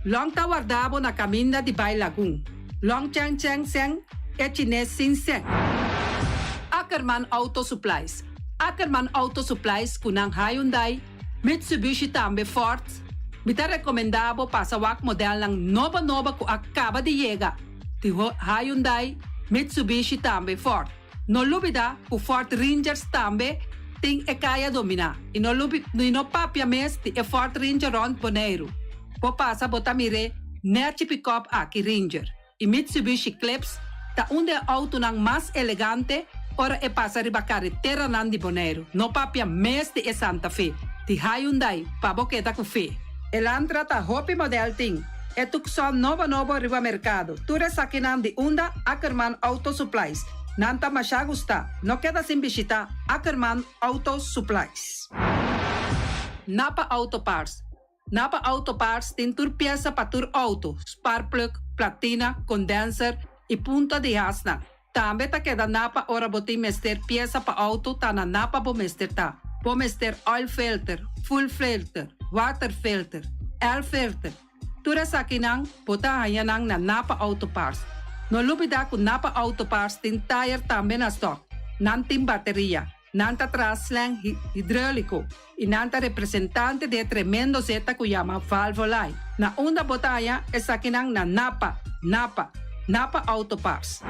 Long ta warda bo na kaminda di bai Lagun. Long Cheng Cheng Seng e chines sin seng. Ackerman Auto Supplies Ackerman Auto Supplies ku nan Hyundai, Mitsubishi tambe Ford. Mi ta rekomendá bo pasa wak modelnan nobo nobo ku a kaba di yega di Hyundai, Mitsubishi tambe Ford. No lubida ku Ford Rangers tambe tin e kaya dominá i no lubi i no papia mes di e Ford Ranger rònt Boneiru. Bo pasa bo ta mir'é nèchi pikòp aki Ranger i Mitsubishi Eclipse ta un di e outonan mas elegante ora e pasa riba kareteranan di Boneiru. No papia mes di e Santa Fe di Hyundai pa bo keda ku fe. Elantra ta hopi modèl tin. E Tucson nobo nobo riba merkado. Tur esakinan di unda Ackerman Auto Supplies. Nan ta masha gusta. No keda sin bishita Ackerman Auto Supplies. Napa Auto Parts Napa Auto Parts tin tur piesa pa tur auto, sparkplug, platina, condenser y punta di hasnan. Tambe ta keda Napa ora bo tin mester piesa pa auto ta na Napa bo mester ta. Bo mester oil filter, fuel filter, water filter, air filter. Tur esakinan bo ta haña nan na Napa Auto Parts. No lubida ku Napa Auto Parts tin tayer tambe na stock. Nan tin bateria, nan ta traha slang hidroliko i nan ta representante di e tremendo zeta ku yama Valvoline. Na unda bo ta haña esakinan na Napa, Napa, Napa Auto Parts.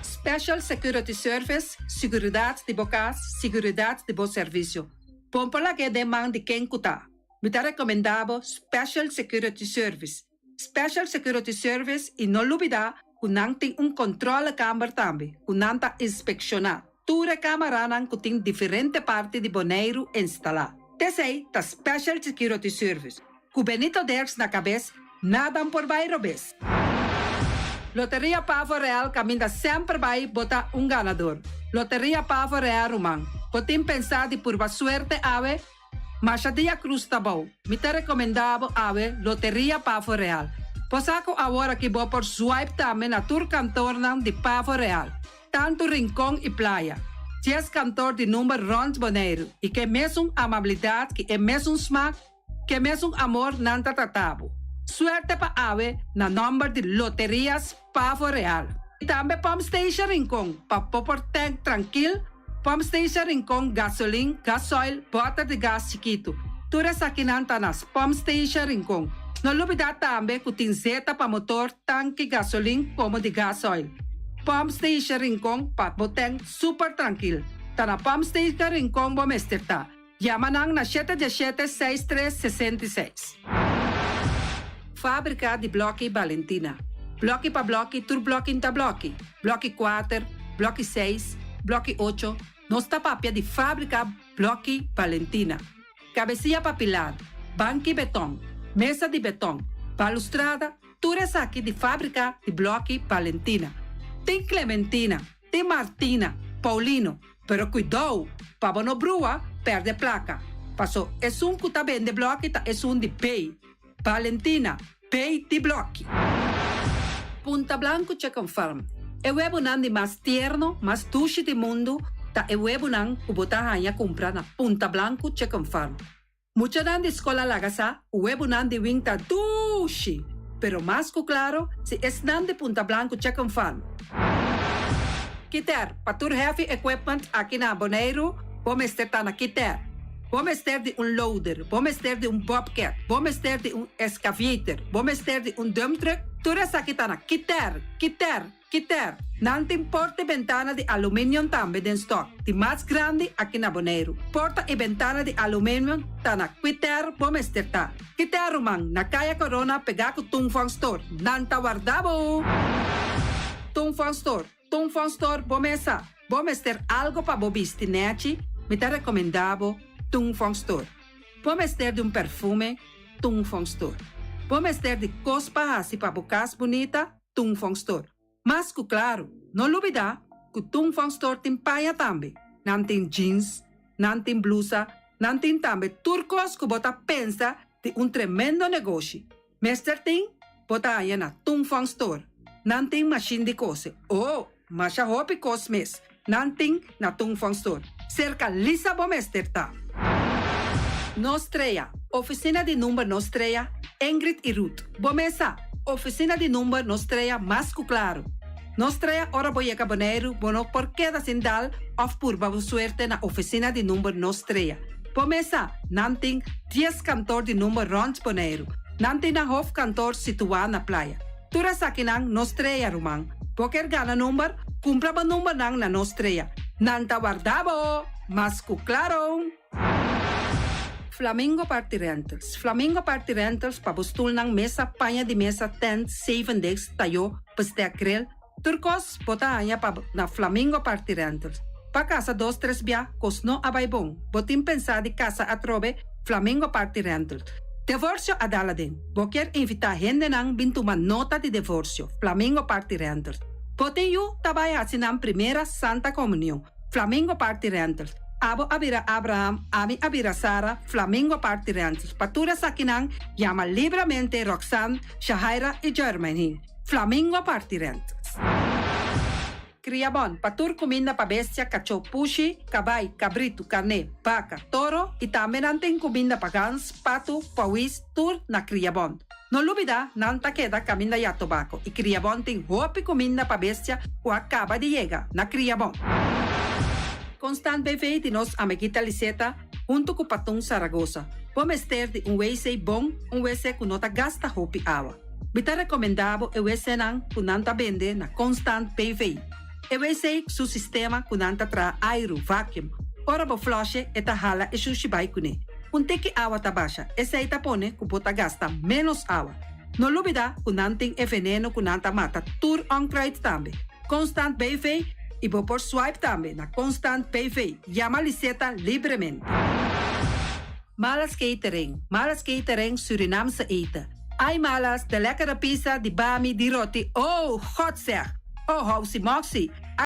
Special Security Service, Siguridat di bo kas, siguridat di bo servisio. Bon por lag'é den man di ken ku ta. Mi ta recomenda bo Special Security Service. Special Security Service y no lubida cu nan tin un controlekamer tambe cu nan ta inspecciona tur e camaranan cu tin diferente parti di Boneiru instala. T'esey ta Special Security Service. Cu Benito Dirks na cabes, nada por bay robes. Loteria Pavo Real caminda semper bay bo ta un ganador. Loteria Pavo Real ruman, bo tin pensa di purba suerte awe? Masha dia Cruz ta bou. Mi ta recomenda bo awe Loteria Pavo Real. Bo sa cu awor aki bo por swipe tambe na tur kantoornan di Pavo Real, tanto Rincon y Playa. Dies kantoor di number rond Boneiru y ke mesun amabilidad ki e mesun smaak, ke mesun amor nan ta trata bo. Suerte pa awe na nomber di Loterias Pavo Real. Y tambe Pump Station Rincon pa bo por tank trankil. Pump Station Rincon, gasolin, gasoil, bòter di gas chikitu. Tur esakinan ta na Pump Station Rincon. No lubidá tambe ku tin zeta pa motor, tanki, gasolin komo di gasoil. Pump Station Rincon pa bo tèn super trankil. Ta na Pump Station Rincon bo mester ta. Yama nan na shete diesshete seis tres 66. Fábrika di blòki Balentina. Blòki pa blòki tur blòki n'ta blòki. Blòki kuater, blòki seis, blòki ocho, nos ta papia di fábrika blòki Balentina. Kabesia pa pilar, banki betòn, mesa di betòn, balustrada, tur esaki di fábrika di blòki Balentina. Tin Clementina, tin Martina, Paulino, Pero kuidou, pa bo no brua, pèrdè plaka. Paso esun ku ta bende blòki ta esun di Bay. Valentina, Bay di blòki. Punta Blanco Chicken Farm, E webunan di mas tierno, mas dushi di mundu ta e webunan ku bo ta haña kumpra na Punta Blanco Chicken Farm. Muchanan di skol a laga sa ku webunan di wing ta dushi. Pero mas ku klaro, si esnan di Punta Blanku Chicken Farm. Kiter, pa tur heavy equipment aki na Boneiru, bo mester ta na Kiter. Bo mester di un loader, bo mester di un bobcat, bo mester di un excavator, bo mester di un dump truck, tur esaki ta na Kiter, Kiter, Kiter. Nan tin porta i bentana di aluminium tambe den stock, di mas grandi aki na Boneiru. Porta i bentana di aluminium ta na Kiter bo mester ta. Kiter ruman, na Kaya Corona pegá ku Tung Fong Store. Nan ta warda bo! Tung Fong Store, Tung Fong Store bo mesa. Bo mester algo pa bo bisti nechi? Mi ta rekomendá bo Tung Fong Store. Bo mester di un perfume? Tung Fong Store. Bo mester di kos pa hasi pa bo kas bunita? Tung Fong Store. Mas ku klaru, no lubidá ku Tung Fong Store tin paña tambe. Nan tin jeans, nan tin blusa, nan tin tambe tur kos ku bo ta pensa di un tremendo negoshi. Mester tin, bo ta haña na Tung Fong Store. Nan tin mashin di kose. Oh, masha hopi kos mes nan tin na Tung Fong Store. Serka Lisa bo mester ta. Nos Trea, Ofisina di number Nos Trea, Ingrid i Ruth. Bo mesa, Ofisina di number Nos Trea mas ku klaru. Nos Trea ora bo yega Boneiru bo no por keda sin dal òf purba bo suerte na ofisina di number Nos Trea. Bo mesa, nan tin dies kantor di number rònt Boneiru. Nan tin nan hofkantor situá na Playa. Tur esakinan Nos Trea, ruman. Bo kier gana number? Kumpra bo numbernan na Nos Trea. Nan ta warda bo! Mas ku klaro! Flamingo Party Rentals Flamingo Party Rentals pa bo stulnan, mesa, paña di mesa, tent, zevendegs, tayó, bestek, grill, tur kos bo ta haña pa na Flamingo Party Rentals. Pa kasa dos tres bia kos no a bai bon, bo tin pensá di kasa atrobe? Flamingo Party Rentals. Devorsio a dal aden. Bo kier invitá hendenan bin tuma nota di devorsio? Flamingo Party Rentals. Bo tin yu ta bai hasi nan primera Santa Komunion? Flamingo Party Rentals. Abo a bira Abraham, ami a bira Sara, Flamingo Party Rentals. Pa tur esakinan, yama libramente Roxanne, Shahaira i Jermaine. Flamingo Party Rentals. Kriabon, pa tur kuminda pa bestia, kachó, pushi, kabai, kabritu, karné, baka, toro i tambe nan tin kuminda pa gans, patu, pawis, tur na Kriabon. No lubida, nan ta keda kaminda ya tobako i Kriabon tin hopi kuminda pa bestia ku a kaba di yega na Kriabon. Constant BV di nos amiguita Liseta huntu ku Patun Saragosa. Bo mester di un wc bon, un wc ku no ta gasta hopi awa. Mi ta rekomendá bo e wcnan ku nan ta bende na Constant BV. E wc su sistema ku nan ta traha airu, vacuum. Ora bo flush'e e ta hala e shushi bai kuné. Un tiki awa ta basha, esei ta pone ku bo ta gasta ménos awa. No lubidá ku nan tin e veneno ku nan ta mata tur onkruid tambe. Constant BV i bo por swipe tambe na Constant BV. Yama Liseta libremente. Malas Catering, Malas Catering Surinaamse eten. Ai Malas, de lekkere pizza, di bami, di roti, oh, God zeg! Oh, housie moxie!